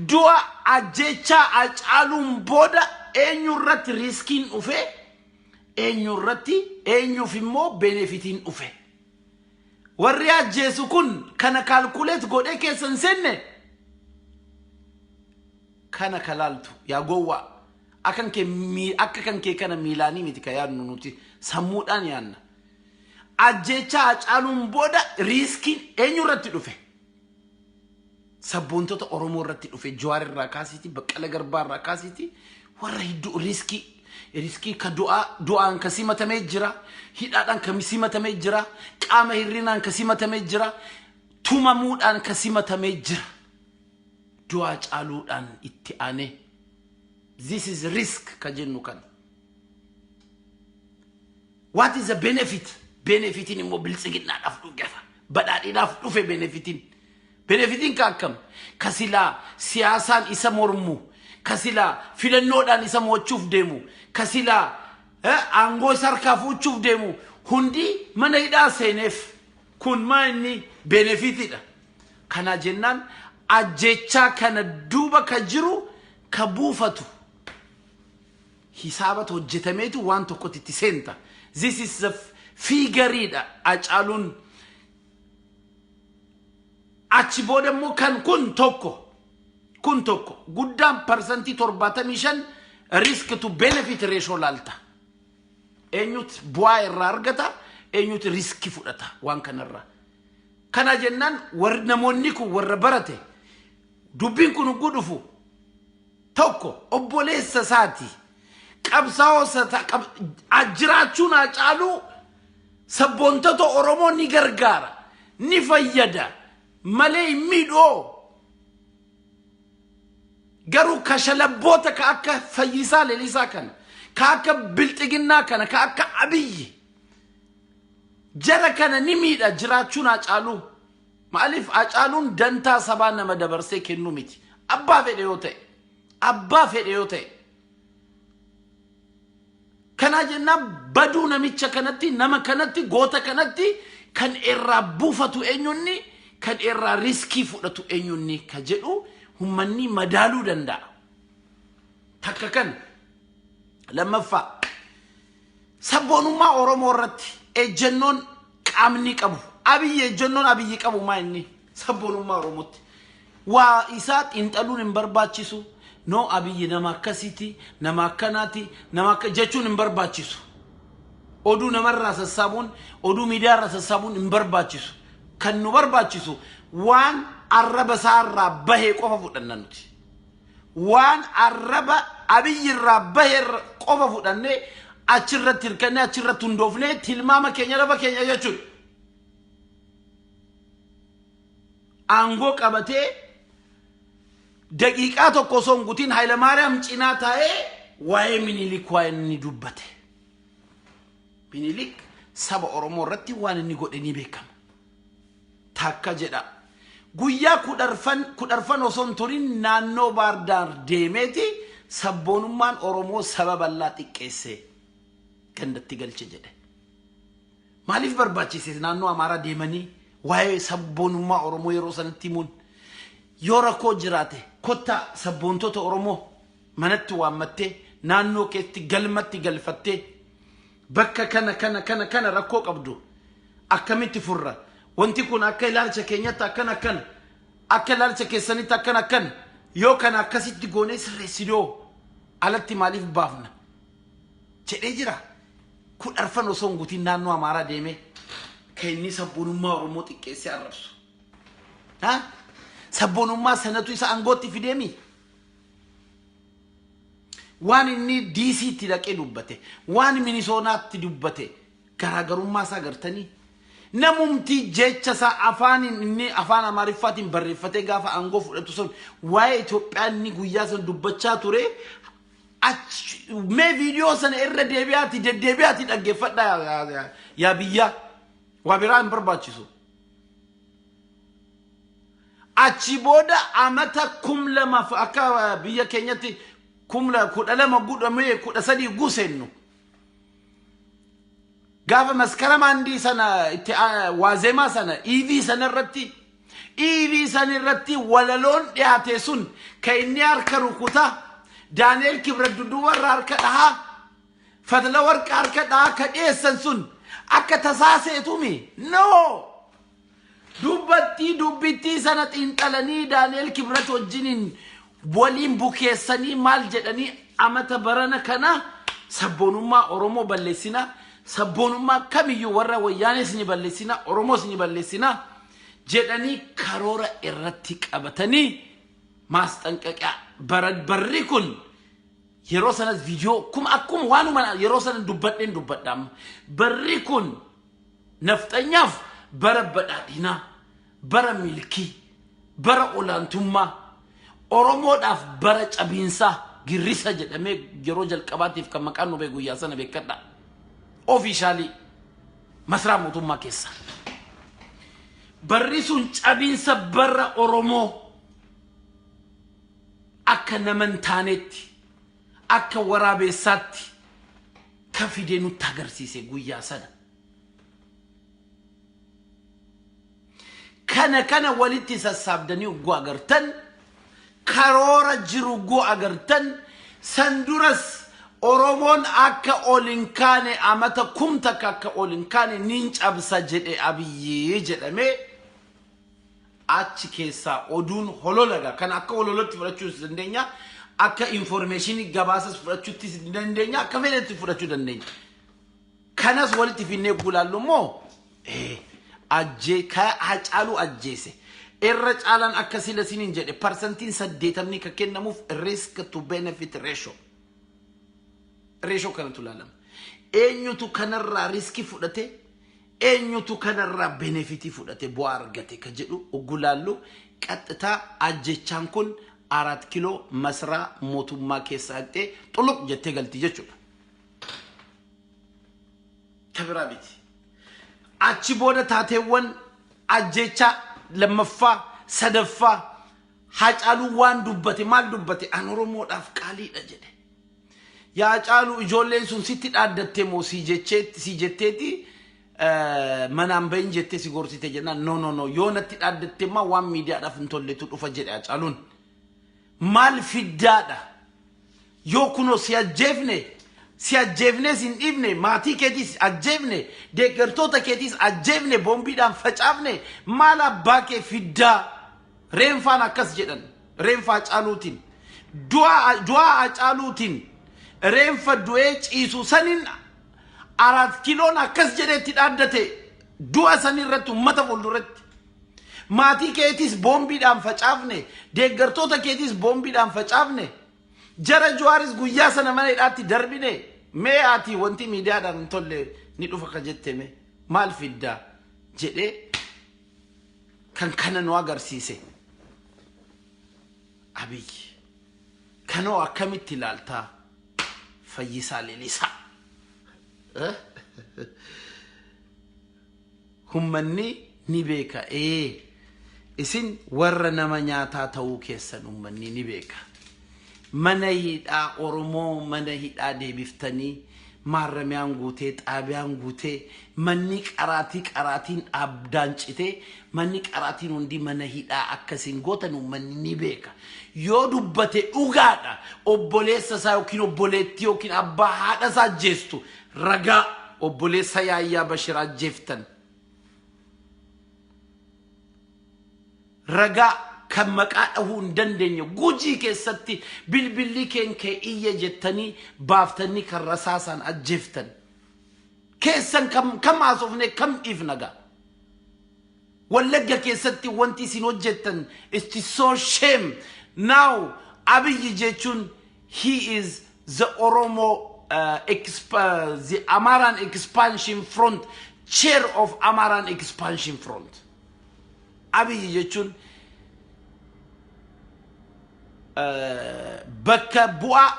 Du'a ajjechaa Hacaaluun booda eenyu irratti riskiin dhufe, eenyu irratti, eenyuuf immoo benefitiin dhufe? Warri ajjeesu kun kana calculate godhee keessa hin seenne. Kana kalaaltu yaa gowwaa, akkan kee akka kan kee kana miilaanii miti ka yaadnu, nuti sammuudhaan yaadna. Ajjechaa Hacaaluun booda riskiin eenyu irratti dhufe? Sabboontota Oromoo irratti dhufe. Jawaar irraa kaasiiti, Baqqala Garbaa irraa kaasiiti, warra hedduu riskii ka du'aa du'aan ka simatamee jira, hidhaadhaan ka simatamee jira, qaama hir'inaan ka simatamee jira, tumamuudhaan ka simatamee jira. Du'aa caaluudhaan itti aanee. This is risk ka jennu kana. What is the benefit? Benefitiin immoo biltsiginnaadhaaf dhufe. Badhaadhinaaf dhufe benefitiin. Benefitiin ka akkam? Ka silaa siyaasaan isa mormu, ka silaa filannoodhaan isa mo'achuuf deemu, ka silaa aangoo isa harkaa fuuchuuf deemu hundi mana hidhaa seeneef, kun maa inni benefitiidha. Kana jennaan ajjechaa kana duuba ka jiru ka buufatu hisaabatu hojjetameetu waan tokkotti itti seenta. This is the figureiidha Hacaaluun. Achi booda immoo kan kun tokko guddaan 75% risk to benefit ratio laalta. Eenyutu bu'aa irraa argata, eenyutu riskii fudhata waan kanarraa? Kana jennaan warri namoonni kun warra barate, dubbiin kun ugguu dhufu tokko obboleessa isaati. Qabsaa'oo jiraachuun Hacaaluu sabboontota Oromoo ni gargaara, ni fayyada malee hin miidhoo. Garuu kashalabboota ka akka Fayyisaa Leelisaa kana, ka akka Bilxiginnaa kana, ka akka Abiyyi jara kana ni miidha jiraachuun Hacaaluu. Maaliif? Hacaaluun dantaa sabaa nama dabarsee kennu miti. Abbaa fedhe yoo ta'e. Abbaa fedhe yoo ta'e. Kanaa jennaan baduu namicha kanatti, nama kanatti, goota kanatti kan irraa buufatu eenyunni, kan irraa riskii fudhatu eenyunni ka jedhu ummanni madaaluu danda'a. Takka kan lammaffaa, sabboonummaa Oromoo irratti ejjennoon qaamni qabu. Abiyyi, ejjennoon Abiyyi qabu maa inni sabboonummaa Oromootti? Waa isaa xiinxaluun hin barbaachisu. No, Abiyyi nama akkasiiti, nama akkanaati, nama akka jechuun hin barbaachisu. Oduu namarraa sassaabuun, oduu miidiyaarraa sassaabuun hin barbaachisu. Kan nu barbaachisu waan arraba isaarraa bahee qofa fudhanna nuti. Waan arraba Abiyyi irraa bahee qofa fudhannee, achirratti hirkannee, achirratti hundoofnee tilmaama keenya lafa keenya jechuudha. Aangoo qabatee daqiiqaa tokko osoo hin guutiin Hayilamaariyaam cinaa taa'ee waa'ee Minilik waa'ee inni dubbate. Minilik saba Oromoo irratti waan inni godhe ni beekama. Takka jedha. Guyyaa 10 osoo hin turin naannoo Baardaar deemeeti sabboonummaan Oromoo saba bal'aa xiqqeessee gandatti galche jedhe. Maaliif barbaachise naannoo Amaaraa deemanii waa'ee sabboonummaa Oromoo yeroo sanatti himuun? Yoo rakkoo jiraate, kottaa sabboontota Oromoo manatti waammattee, naannoo keetti galmatti galfattee, bakka kana kana kana kana rakkoo qabdu akkamitti furra, wanti kun akka ilaalcha keenyatti akkana akkana Akka ilaalcha keessanitti akkan akkan yoo kana akkasitti goonee sirreessinoo alatti maaliif baafna jedhee jira. 14 osoo hin guutiin naannoo Amaaraa deemee kan inni sabboonummaa Oromoo xiqqeessee arrabsu. Ha? Sabboonummaa sanatu isa aangootti fideemi. Waan inni DC'tti dhaqee dubbate, waan Minisoonaatti dubbate garaagarummaa isaa agartanii. Namumti jecha isaa afaaniin inni afaan Amaariffaatiin barreeffatee gaafa aangoo fudhatu sun waa'ee Itoophiyaa inni guyyaa sana dubbachaa ture, mee viidiyoo sana irra deebi'aati deddeebi'aati dhaggeeffadhaa yaa biyyaa, waa biraa hin barbaachisu. Achi booda amata 2000 akka biyya keenyatti 2012 gudhamee 13 guseennu. Gaafa Maskarama 1 sana itti waazemaa sana EV sana irratti, EV sana irratti walaloon dhiyaate sun kan inni harka rukutaa, Daani'el Kibrat dudduubarra harka dhahaa, Fatla Warqa harka dhahaa ka dhiyeessan sun akka tasaa seetumi? No! Dubbattii dubbittii sana xiinxalanii, Daani'el Kibrat wajjiniin waliin bukeessanii, maal jedhanii, amata barana kana sabboonummaa Oromoo balleessina, sabboonummaa kamiyyuu warra Wayyaanees ni balleessina, Oromoos ni balleessina jedhanii karoora irratti qabatanii maasxanqaqaa barri kun yeroo sanas viidiyoo kuma akkuma waanuma yeroo sana dubbadheen dubbadha amma. Barri kun nafxanyaaf bara badhaadhinaa, bara milkii, bara olaantummaa, Oromoodhaaf bara cabiinsaa, girrisa jedhamee yeroo jalqabaatiif kan maqaan nu beeku guyyaa sana beekadha. Officially masaraa mootummaa keessa. Barri sun cabiinsa bara Oromoo akka nama hin taanetti, akka waraabessaatti kan fidee nutti agarsiise guyyaa sana. Kana walitti sassaabdanii ugguu agartan, karoora jiru ugguu agartan, san duras Oromoon akka ol hin kaane, amata 1000 akka ol hin kaane nin cabsa jedhe Abiyyi jedhamee achi keessaa oduun hololaga kan akka hololatti fudhachuus dandeenya, akka informationii gabaasas fudhachuuttis dandeenya, akka fedhetti fudhachuu dandeenya. Kanas walitti finnee gulaallu immoo ajjee ka Hacaaluu ajjeese irra caalaan akka sila siniin jedhe 80% kan kennamuuf risk to benefit ratio. Ratio kanatu ilaalama. Eenyutu kanarraa riskii fudhate, eenyutu kanarraa benefitii fudhate, bu'aa argate ka jedhu gulaallu, qaxxitaa ajjechaan kun Araat Kiloo masaraa mootummaa keessa haqxee xuluq jettee galti jechuudha. Ka biraa miti. Achi booda taateewwan ajjechaa lammaffaa, sadaffaa, Hacaaluu waan dubbate maal dubbate? An Oromoodhaaf qaaliidha jedhe. Yaa Hacaaluu, ijoolleen sun sitti dhaaddatte moo si jetteeti manaan bahin jettee si gorsite jennaan, no, no, no, yoo natti dhaaddatte immoo waan miidiyaadhaaf hin tolletu dhufa jedhe Hacaaluun. Maal fiddaadha? Yoo kunoo si ajjeefne, si ajjeefnees hin dhiifne, maatii keetiis ajjeefne, deeggartoota keetiis ajjeefne, boombiidhaan facaafne, maal abbaa kee fiddaa? Reenfaan akkas jedhan, reenfa Hacaaluutiin, du'a Hacaaluutiin reenfa du'ee ciisu saniin Araat Kiloon akkas jedhee itti dhaaddate du'a sanii irratti uummata fuulduratti. Maatii keetiis boombiidhaan facaafne, deeggartoota keetiis boombiidhaan facaafne, jara Jawaaris guyyaa sana mana hidhaatti darbine, mee ati wanti miidiyaadhaan hin tolle ni dhufa ka jette mee maal fiddaa jedhee kan kana nu agarsiise Abiyyi. Kanoo akkamitti ilaaltaa, Fayyisaa Lelisaa? Hummanni ni beeka, ee isin warra nama nyaataa ta'uu keessan ummanni ni beeka. Mana hidhaa Oromoo mana hidhaa deebiftanii, maarramiyaan guutee, xaabiyaan guutee, manni qaraatii qaraatiin dhaabdaan citee, manni qaraatiin hundi mana hidhaa akkasiin gootan ummanni ni beeka. Yoo dubbate dhugaadha. Obboleessa isaa yookiin obboleettii yookiin abbaa haadha isaa ajjeestu, ragaa obboleessa Yaayyaa Bashir ajjeeftan. Ragaa kan maqaa dhahuu hin dandeenye Gujii keessatti bilbilli kee iyya jettanii baaftanii kan rasaasaan ajjeeftan. Keessan kam haasofne kam dhiifna gaa? Wallagga keessatti wanti isin hojjettan, it's so shame. Now Abiyyi jechuun he is the Oromo the Amaran Expansion Front, chair of Amaran Expansion Front. Abiyyi jechuun bakka bu'aa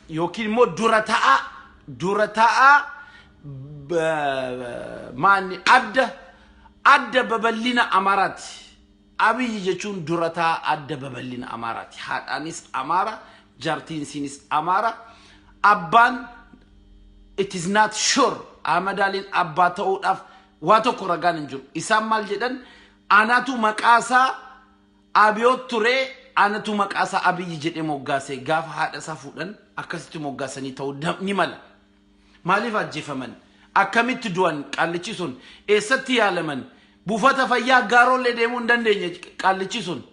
yookiin immoo dura ta'aa maanni adda babal'ina Amaaraati. Abiyyi jechuun dura ta'aa adda babal'ina Amaaraati. Haadhaanis Amaara, jaartiin isiinis Amaara. Abbaan it is not sure, Ahmad Aliin abbaa ta'uudhaaf waa tokko ragaan hin jiru. Isaan maal jedhan? Anatu maqaasaa Abiyoot ture, anatu maqaasaa Abiyyi jedhee moggaase. Gaafa haadha isaa fuudhan akkasitti moggaasanii ta'uu ni mala. Maaliif ajjeefaman? Akkamitti du'an qaallichi sun? Eessatti yaalaman? Buufata fayyaa gaarollee deemuu hin dandeenye qaallichi sun.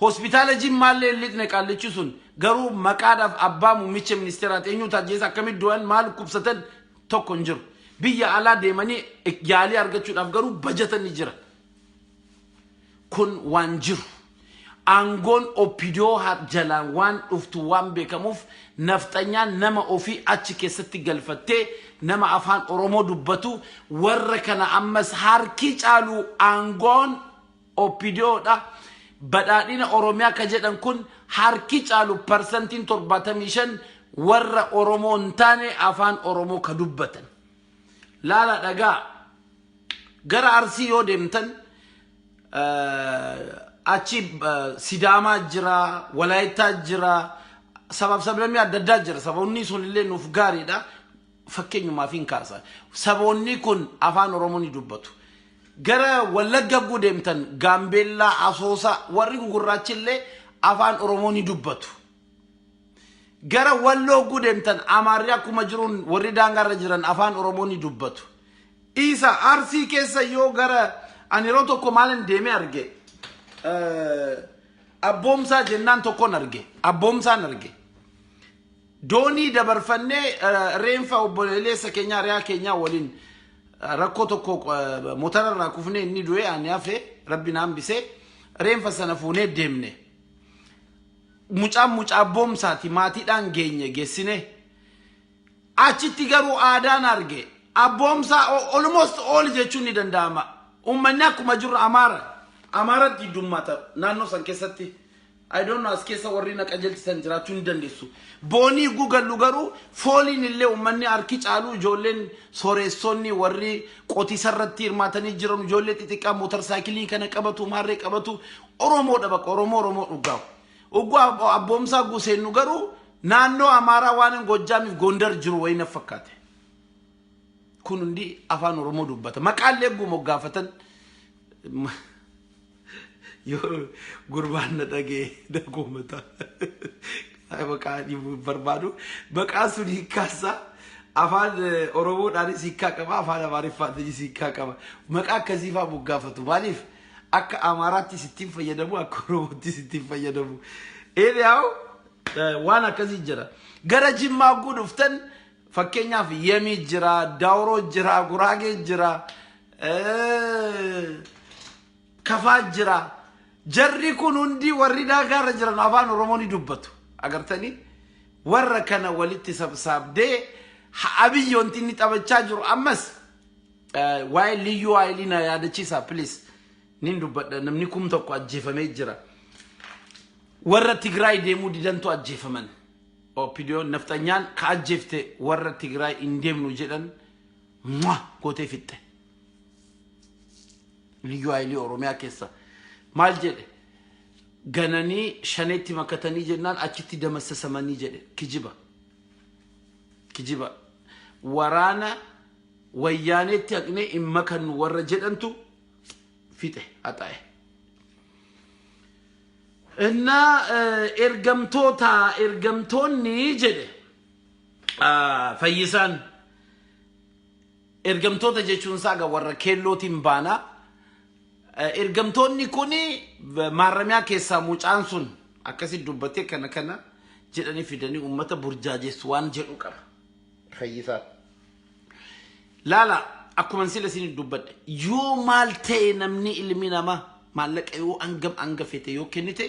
Hospitaala Jimmaallee hin lixne qaallichi sun. Garuu maqaadhaaf abbaa muummicha ministeeraati. Eenyutu ajjeesa? Akkamitti du'an? Maal dhukkubsatan? Tokko hin jiru. Biyya alaa deemanii yaalii argachuudhaaf garuu bajatan ni jira. Kun waan jiru. Aangoon OPDO jalaan waan dhuftu waan beekamuuf nafxanyaan nama ofii achi keessatti galfattee nama afaan Oromoo dubbatu warra kana ammas harki caalu aangoon OPDOdha. Badhaadhina Oromiyaa ka jedhan kun harki caalu 75% warra Oromoo hin taane afaan Oromoo ka dubbatan. Laala, dhagaa, gara Arsii yoo deemtan achi Sidaamaa jira, Walaayittaa jira, sabaaf sablammii adda addaa jira. Saboonni sun illee nuuf gaariidha. Fakkeenyumaaf hin kaasa. Saboonni kun afaan Oromoo ni dubbatu. Gara Wallagga guu deemtan Gaambeellaa, Asoosaa warri gugurraachi illee afaan Oromoo ni dubbatu. Gara Walloo guu deemtan Amaarri akkuma jiruun warri daangaarra jiran afaan Oromoo ni dubbatu. Isa Arsii keessa yoo gara ani yeroo tokko maalin deemee arge, abboomsaa jennaan tokkoon arge, abboomsaan arge. Doonii dabarfannee reenfa obboleessa keenyaa, riyaa keenyaa waliin rakkoo tokko motorarraa kufnee inni du'e, ani hafe, rabbi na hambise, reenfa sana fuunee deemne. Mucaan mucaa abboomsaati, maatiidhaan geenye, geessine. Achitti garuu aadaan arge abboomsaa almost all jechuun ni danda'ama. Uummanni akkuma jiru Amaara. Amaaratti heddummaata naannoo san keessatti. I don't know, as keessa warri na qajeelchisan jiraachuu ni dandeessu. Boonii gugallu garuu fooliin illee uummanni harki caalu ijoolleen sooreessonni warri qotiisa irratti hirmaatanii jiran, ijoollee xixiqqaa mootarsaayikilii kana qabatu, maarree qabatu, Oromoodha, bakka Oromoo Oromoo dhugaa'u. Ugguu abboomsaa guseennu garuu naannoo Amaaraa waan Gojjaamiif Gondar jiru wayii na fakkaate. Kun hundi afaan Oromoo dubbata. Maqaallee moggaafatan yoo gurbaan na dhagee dagoomata. Maqaa barbaadu maqaa sun hiikkaasaa afaan Oromoodhaanis hiikkaa qaba, afaan Amaariffaatiinis hiikkaa qaba. Maqaa akkasii fa'aa moggaafatu. Maaliif? Akka Amaaraattis ittiin fayyadamu, akka Oromoottis ittiin fayyadamu. Eeyaa'u waan akkasii jira. Gara Jimmaa guu dhuftan fakkeenyaaf Yemii jira, Daawuroo jira, Guraagee jira, Kafaa jira. Jarri kun hundi warri daagaarra jiran afaan Oromoo ni dubbatu. Agartanii? Warra kana walitti sabsaabdee Abiyyi wanti inni taphachaa jiru ammas waa'ee liyyuu haayilii na yaadachiisa, please. Nin dubbadha, namni 1000 ajjeefamee jira. Warra Tigraay deemuu didantu ajjeefaman. OPDO nafxanyaan ka ajjeefte warra Tigraay hin deemnu jedhan mua gootee fixxe. Liyyuu haayilii Oromiyaa keessa maal jedhe? Gananii shaneetti makatanii jennaan achitti damassasamanii jedhe. Kijiba. Kijiba. Waraana wayyaaneetti haqnee hin makannu warra jedhantu fixe, haxaa'e. Innaa ergamtoota ergamtoonni jedhe Fayyisaan, ergamtoota jechuun isaa egaa warra keellootiin baanaa. Ergamtoonni kun maarramiyaa keessaa mucaan sun akkasi dubbatee kana kana jedhanii fidanii uummata burjaajessu waan jedhu qaba. Fayyisaa. Laala, akkuma sila isin dubbadhe, yoo maal ta'e, namni ilmi namaa maallaqa yoo hangam hanga fete yoo kennite,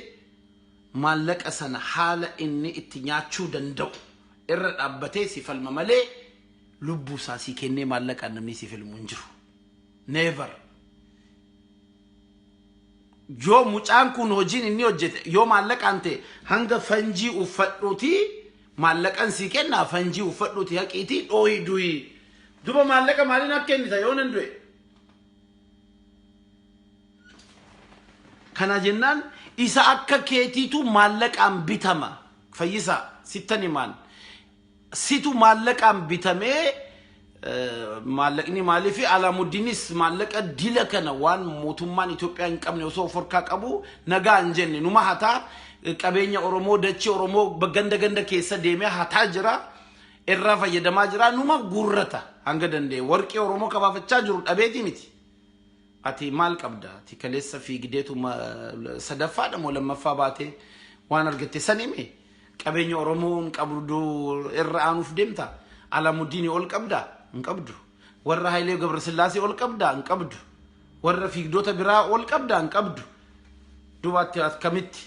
maallaqa sana haala inni itti nyaachuu danda'u irra dhaabbatee si falma malee lubbuu isaa si kennee maallaqaan namni si filmu hin jiru. Never. Yoo mucaan kun hojiin inni hojjete yoo maallaqaan ta'e, hanga fanjii uffadhuuti maallaqan si kennaa, fanjii uffadhuuti haqiitii dhooyi duyi. Duba maallaqa maaliin akka kennita yoo nan du'e? Kana jennaan isa akka keetiitu maallaqaan bitama. Fayyisaa, sittan himaan. Situ maallaqaan bitamee. Maallaqni maaliif Alaamuddiniis maallaqa dila kana waan mootummaan Itoophiyaa hin qabne osoo of harkaa qabu nagaa hin jenne, numa hataa qabeenya Oromoo, dachee Oromoo ganda ganda keessa deemee hataa jira, irraa fayyadamaa jira, numa guurrata hanga danda'e. Warqii Oromoo kabaafachaa jiru dhabeetii miti. Ati maal qabda? Ati kaleessa fiigdeetu sadaffaadha moo lammaffaa baatee waan argatte san hime. Qabeenya Oromoo hin qabdu irra aanuuf deemta. Alaamuddinii ol qabda? Hin qabdu. Warra Hayilee Gabrasillaasee ol qabda? Hin qabdu. Warra fiigdota biraa ol qabda? Hin qabdu. Dubaatti akkamitti?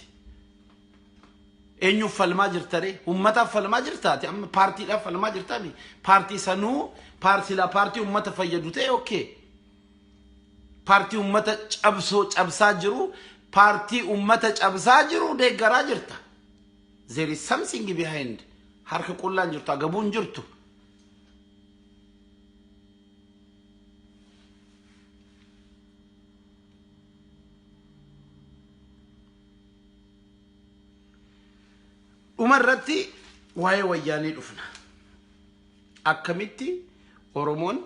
Eenyuuf falmaa jirta ree? Uummataaf falmaa jirta? Ati amma paartiidhaaf falmaa jirta mi? Paartii sanuu paartii paartii uummata fayyadu ta'e, okay. Paartii uummata cabsoo cabsaa jiru, paartii uummata cabsaa jiru deeggaraa jirta. There is something behind. Harka qullaan jirtu, agabuun jirtu. Dhuma irratti waa'ee wayyaanee dhufna. Akkamitti Oromoon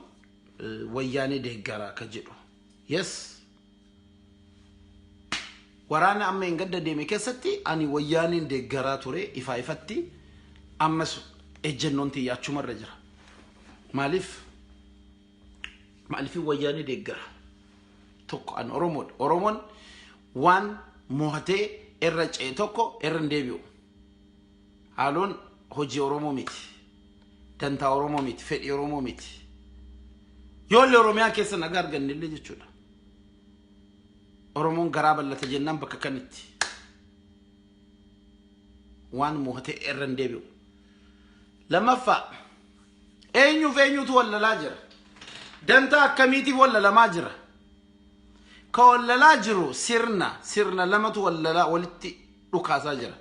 wayyaanee deeggaraa akka jedhu. Yes. Waraana amma hin gadda deeme keessatti ani wayyaaneen deeggaraa ture ifaa ifatti, ammas ejjennoon tiyya achumarra jira. Maaliif? Maaliif wayyaanee deeggara? Tokko, an Oromoodha. Oromoon waan mo'atee irra ce'e tokko irra hin deebi'u. Haaloon hojii Oromoo miti. Dantaa Oromoo miti. Fedhii Oromoo miti. Yoollee Oromiyaa keessa nagaa arganne illee jechuudha. Oromoon garaa bal'ata jennaan bakka kamitti? Waan mo'atee irra hin deebi'u. Lammaffaa, eenyuuf eenyutu wallalaa jira? Dantaa akkamiitiif wallalamaa jira? Ka wallalaa jiru sirna lamatu wallalaa walitti dhukaasaa jira.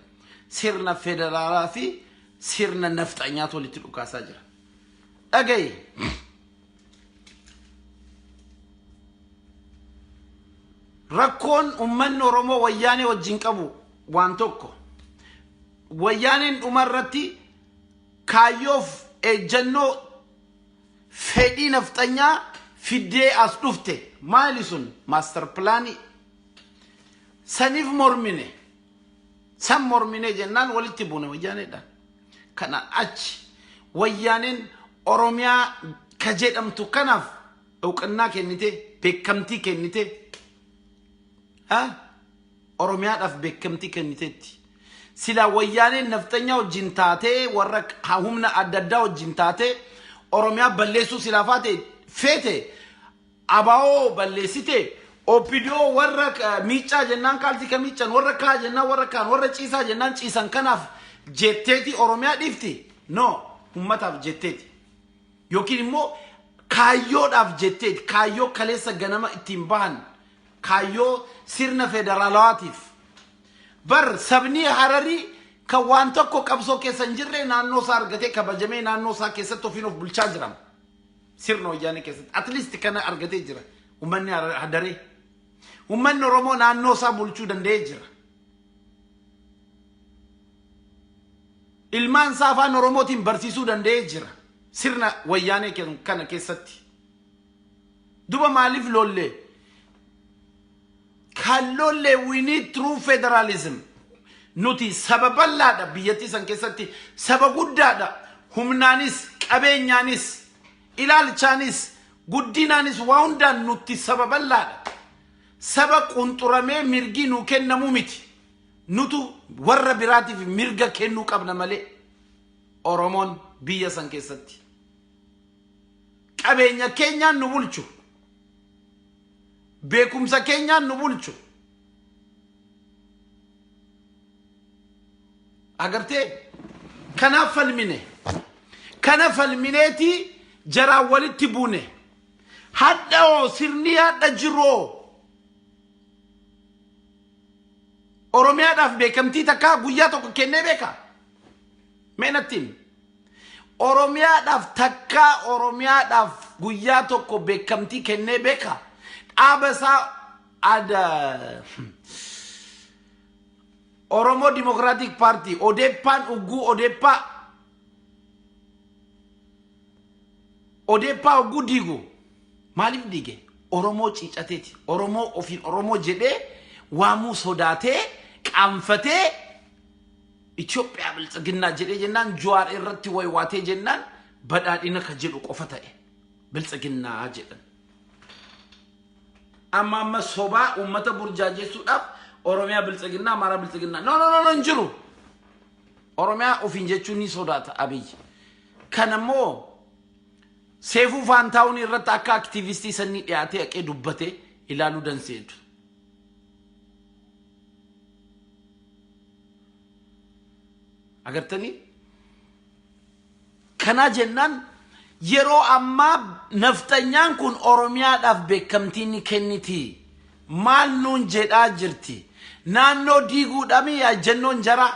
Sirna federaalaa fi sirna nafxanyaatu walitti dhukaasaa jira. Dhagayi. Rakkoon uummanni Oromoo wayyaanee wajjin qabu waan tokko. Wayyaaneen dhumarratti kaayyoof ejjennoo fedhii nafxanyaa fiddee as dhufte. Maali sun? Master planii. Saniif mormine. San mormine jennaan walitti buune wayyaaneedhaan. Kana achi wayyaaneen Oromiyaa ka jedhamtu kanaaf እውቅና kennite, beekamtii kennite, Oromiyaadhaaf beekamtii kenniteetti. Sila wayyaaneen nafxanyaa wajjin taatee, warra humna adda addaa wajjin taatee Oromiyaa balleessuu silaa faate feete, abaa'oo balleessite, OPDO warra miiccaa jennaan kaaltii ka miiccan, warra kaa jennaan warra kaan, warra ciisaa jennaan ciisan kanaaf jetteeti Oromiyaa dhiifti? No, ummataaf jetteeti. Yookiin immoo kaayyoodhaaf jetteeti, kaayyoo kaleessa ganama ittiin bahan, kaayyoo sirna federaalawaatiif. Bar sabni Hararii kan waan tokko qabsoo keessa hin jirre naannoo isaa argatee kabajamee naannoo isaa keessatti ofiin of bulchaa jira. Sirna wayyaanee keessatti. At least kana argatee jira. Uummanni Hadaree. Uummanni Oromoo naannoo isaa bulchuu danda'ee jira. Ilmaan isaa afaan Oromootiin barsiisuu danda'ee jira. Sirna wayyaanee kana keessatti. Duba maaliif lollee? Kan lollee, we need true federalism. Nuti saba bal'aadha, biyyattii san keessatti saba guddaadha. Humnaanis, qabeenyaanis, ilaalchaanis, guddinaanis, waa hundaan nuti saba bal'aadha. Saba qunxuramee mirgi nuu kennamu miti. Nutu warra biraatiif mirga kennuu qabna malee Oromoon biyya san keessatti. Qabeenya keenyaan nu bulchu. Beekumsa keenyaan nu bulchu. Agartee kanaaf falmine. Kana falmineeti jaraan walitti buune. Hadha hoo sirni hadha jiroo. Oromiyaadhaaf beekamtii takkaa guyyaa tokko kennee beeka. Mee natti himi. Oromiyaadhaaf takkaa Oromiyaadhaaf guyyaa tokko beekamtii kennee beeka. Dhaaba isaa ada Oromoo Democratic Party Odeppaan ugguu Odeppaa Odeppaa ugguu diigu maaliif diige? Oromoo ciicateeti. Oromoo ofiin Oromoo jedhee waamuu sodaatee qaanfatee Itoophiyaa biltsiginnaa jedhee jennaan Jawaar irratti waywaatee jennaan badhaadhina ka jedhu qofa ta'e biltsiginnaa jedhan. Amma amma sobaa uummata burjaajessuudhaaf Oromiyaa biltsiginnaa Amaaraa biltsiginnaa. No, no, no, no, hin jiru. Oromiyaa ofiin jechuun ni sodaata Abiyyi. Kanammoo Seefuu Faantaawun irratti akka aktiivistii sannii dhiyaatee haqee dubbate ilaaluu danseetu. Agartanii? Kanaa jennaan yeroo ammaa nafxanyaan kun Oromiyaadhaaf beekamtii ni kenniti. Maal nuun jedhaa jirti? Naannoo diiguudhaami yaajjannoon jaraa.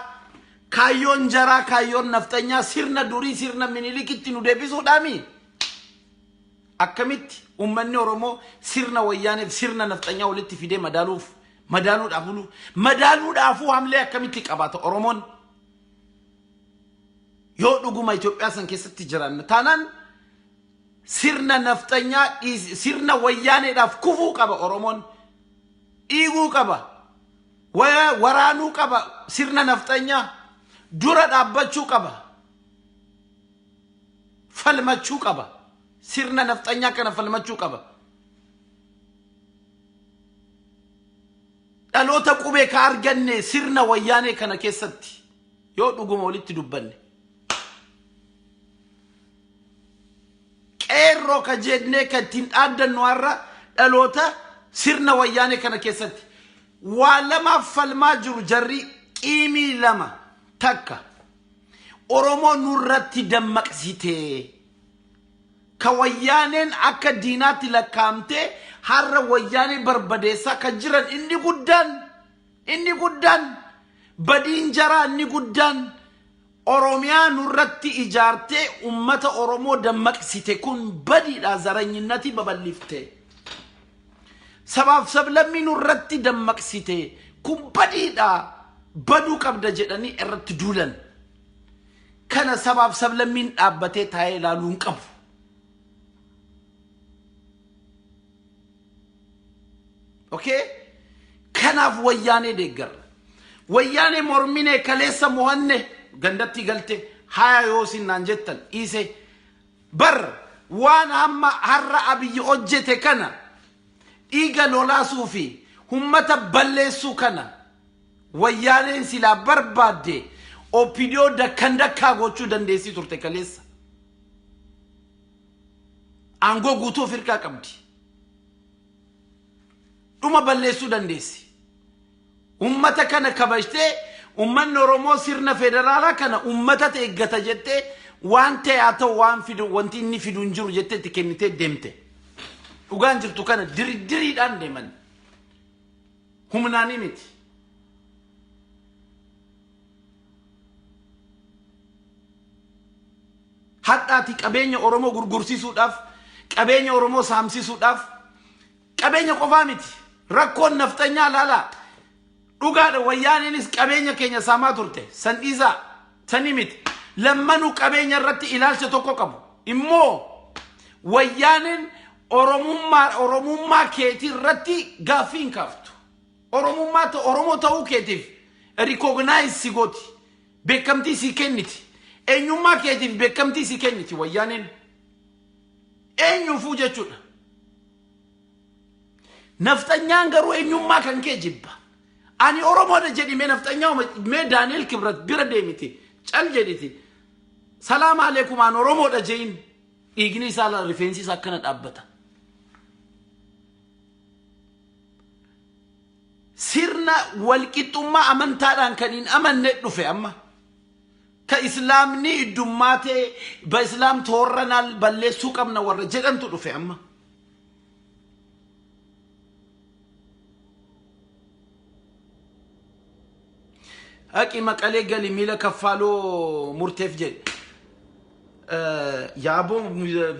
Kaayyoon jaraa kaayyoon nafxanyaa sirna durii sirna Minilikitti nu deebisuudhaami. Akkamitti uummanni Oromoo sirna wayyaaneef sirna nafxanyaa walitti fidee madaaluuf madaaluudhaaf madaaluudhaafuu hamlee akkamitti qabaata Oromoon? Yoo dhuguma Itoophiyaa san keessatti jiraanna taanaan sirna nafxanyaa sirna wayyaaneedhaaf kufuu qaba Oromoon. Dhiiguu qaba. Waraanuu qaba sirna nafxanyaa. Dura dhaabbachuu qaba. Falmachuu qaba. Sirna nafxanyaa kana falmachuu qaba. Dhaloota qubee ka arganne sirna wayyaanee kana keessatti yoo dhuguma walitti dubbanne. Qeerroo ka jennee ka ittiin dhaaddannu har'a dhaloota sirna wayyaanee kana keessatti. Waa lamaaf falmaa jiru jarri qiimii lama takka. Oromoo nurratti dammaqsitee. Ka wayyaaneen akka diinaatti lakkaa'amtee har'a wayyaanee barbadeessaa kan jiran inni guddaan badiin jaraa inni guddaan Oromiyaa nurratti ijaartee ummata Oromoo dammaqsite kun badiidha zaranyinnati babal'ifte. Sabaaf sablammii nurratti dammaqsite kun badiidha baduu qabda jedhanii irratti duulan. Kana sabaaf sablammiin dhaabbatee taa'ee ilaaluu hin qabu. Okay? Kanaaf wayyaanee deeggarra. Wayyaanee morminee kaleessa mo'anne gandatti galte haya yoo isin naan jettan dhiise bar waan hamma har'a Abiyyi hojjete kana dhiiga lolaasuu fi ummata balleessuu kana wayyaaneen silaa barbaadde OPDO dakkan dakkaa gochuu dandeessii turte kaleessa. Aangoo guutuu of hirkaa qabdi. Dhuma balleessuu dandeessi. Ummata kana kabajtee ummanni Oromoo sirna federaalaa kana ummata eeggata jettee waan ta'e haa ta'u waan fidu wanti inni fidu hin jiru jettee itti kennitee deemte. Dhugaan jirtu kana diriidhaan deeman. Humnaanii miti. Hadhaati qabeenya Oromoo gurgursiisuudhaaf, qabeenya Oromoo saamsisuudhaaf, qabeenya qofaa miti. Rakkoon nafxanyaa laalaa. Dhugaadha wayyaaniinis qabeenya keenya saamaa turte. San dhiisaa. Sanii miti. Lammanuu qabeenya irratti ilaalcha tokko qabu. Immoo wayyaaniin Oromummaa keetii irratti gaaffii hin kaaftu. Oromummaa Oromoo ta'uu keetiif recognize si gooti. Beekamtii si kenniti. Eenyummaa keetiif beekamtii si kenniti wayyaaniin. Eenyuufuu jechuudha. Nafxanyaan garuu eenyummaa kan kee jibba. Ani Oromoodha jedhi mee nafxanyaa mee Daani'el Kibrat bira deemiti. Cal jedhiti. Salaam aleekum an Oromoodha je'in. Dhiigni isaa rifeensi isaa akkana dhaabbata. Sirna walqixxummaa amantaadhaan kan hin amanne dhufe amma. Ka islaamni iddummaatee ba islaam toorranaal balleessuu qabna warra jedhantu dhufe amma. Haqi maqalee gali miila kaffaaloo murteef jedhe. Yaaboo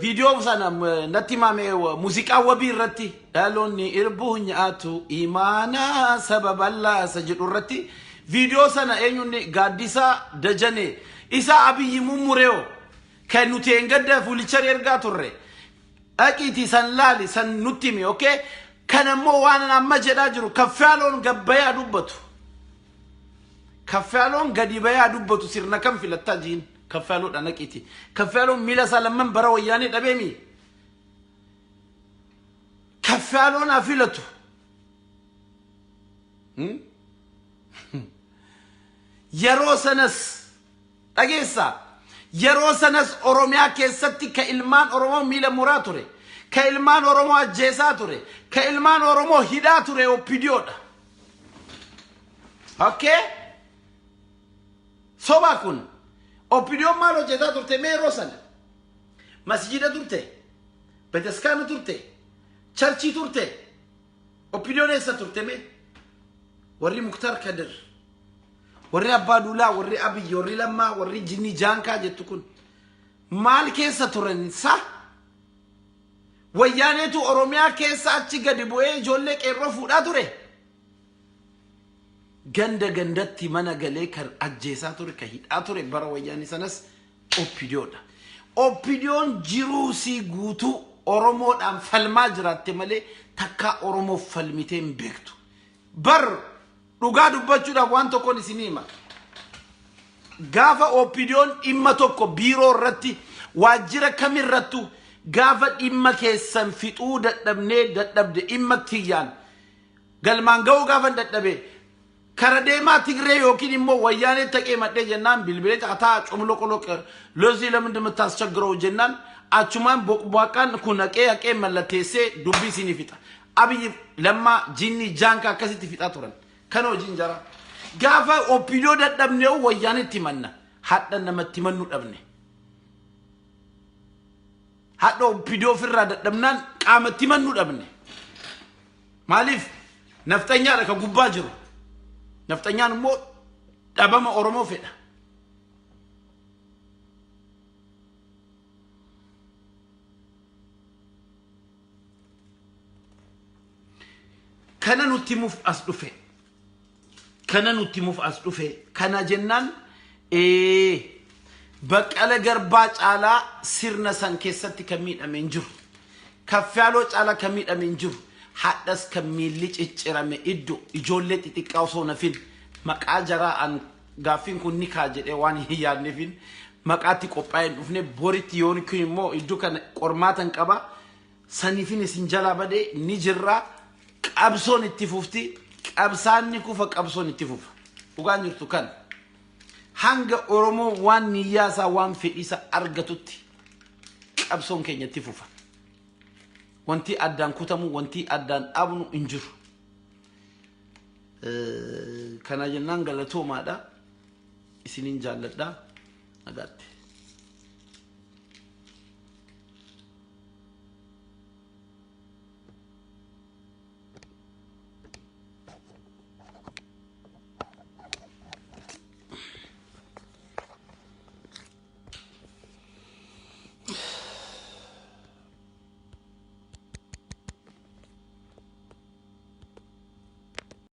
viidiyoo sana natti himame muuziqaa wabii irratti dhaloonni irbuu nyaatu imaanaa saba bal'aasa jedhu irratti viidiyoo sana eenyuun gaaddisaa dajane isa abiyyi mummureeo kan nuti engadda fuulicha ergaa turre dhaqiitii san laali san nutti himi okay kan ammoo waan amma jedhaa jiru kaffaaloon gabbayaa dubbatu kaffaaloon gadi bayaa dubbatu sirna kam filattaa jiin kaffaaloodha naqiiti kaffaaloon miila isaa lamman bara wayyaanee dhabeemi kaffaaloon haa filatu yeroo sanas dhageessaa yeroo sanas Oromiyaa keessatti ka ilmaan Oromoo miila muraa ture ka ilmaan Oromoo ajjeesaa ture ka ilmaan Oromoo hidhaa ture OPDOdha. Okay? Soba kun OPDOn maal hojjetaa turte mee yeroo sana? Masjida turte? Bataskaana turte? Charchii turte? OPDOn eessa turte mee? Warri Muktar Kadir, warri Abbaa Duulaa, warri Abiyyi, warri Lammaa, warri Jinni Jaankaa jettu kun maal keessa turan sa? Wayyaaneetu Oromiyaa keessa achi gadi bu'ee ijoollee qeerroo fuudhaa ture. Ganda gandatti mana galee kan ajjeesaa ture, kan hidhaa ture bara wayyaanii sanas OPDOdha. OPDOn jiruusii guutuu Oromoodhaan falmaa jiraatte malee takkaa Oromoof falmitee hin beektu. Bar dhugaa dubbachuudhaaf waan tokkoon isinii hima. Gaafa OPDOn dhimma tokko biiroo irratti waajjira kamirrattu gaafa dhimma keessan fixuu dadhabnee dadhabde dhimma kiyyaan galmaan ga'uu gaafa dadhabe kara deemaa Tigree yookiin immoo wayyaanee taqee madhee jennaan bilbilee caqataa cumloqoloq lozii ለምንድን የምታስቸግረው jennaan achumaan boqboqaan kun haqee haqee mallatteessee dubbii isinii fixa. Abiyyi Lammaa Jinni Jaanka akkasitti fixaa turan. Kana hojiin jara. Gaafa OPDO dadhabnee wayyaanetti manna. Hadha namatti mannu dhabne. Hadha OPDO ofirraa dadhabnaan qaamatti mannu dhabne. Maaliif nafxanyaadha ka gubbaa jiru. Nafxanyaan immoo dhabama Oromoo fedha. Kana nutti himuuf as dhufe. Kana nutti himuuf as dhufe. Kana jennaan Baqqala Garbaa caalaa sirna san keessatti kan miidhame hin jiru. Kaffaaloo caalaa kan miidhame hin jiru. Hadhas kan miilli ciccirame iddoo ijoollee xixiqqaa osoo nafin maqaa jaraa an gaaffiin kun ni kaa jedhee waan hin yaadneefin maqaatti qophaa'ee hin dhufne boritti yoon kun immoo iddoo kana qormaatan qaba. Saniifin isin jalaa badee ni jirra. Qabsoon itti fufti. Qabsaan ni kufa qabsoon itti fufa. Dhugaan jirtu kan. Hanga Oromoo waan niyyaasaa waan fedhiisa argatutti qabsoon keenya itti fufa. Wanti addaan kutamu wanti addaan dhaabnu hin jiru. Kana jennaan galatoomaadha. Isiniin jaalladha. Nagaatti.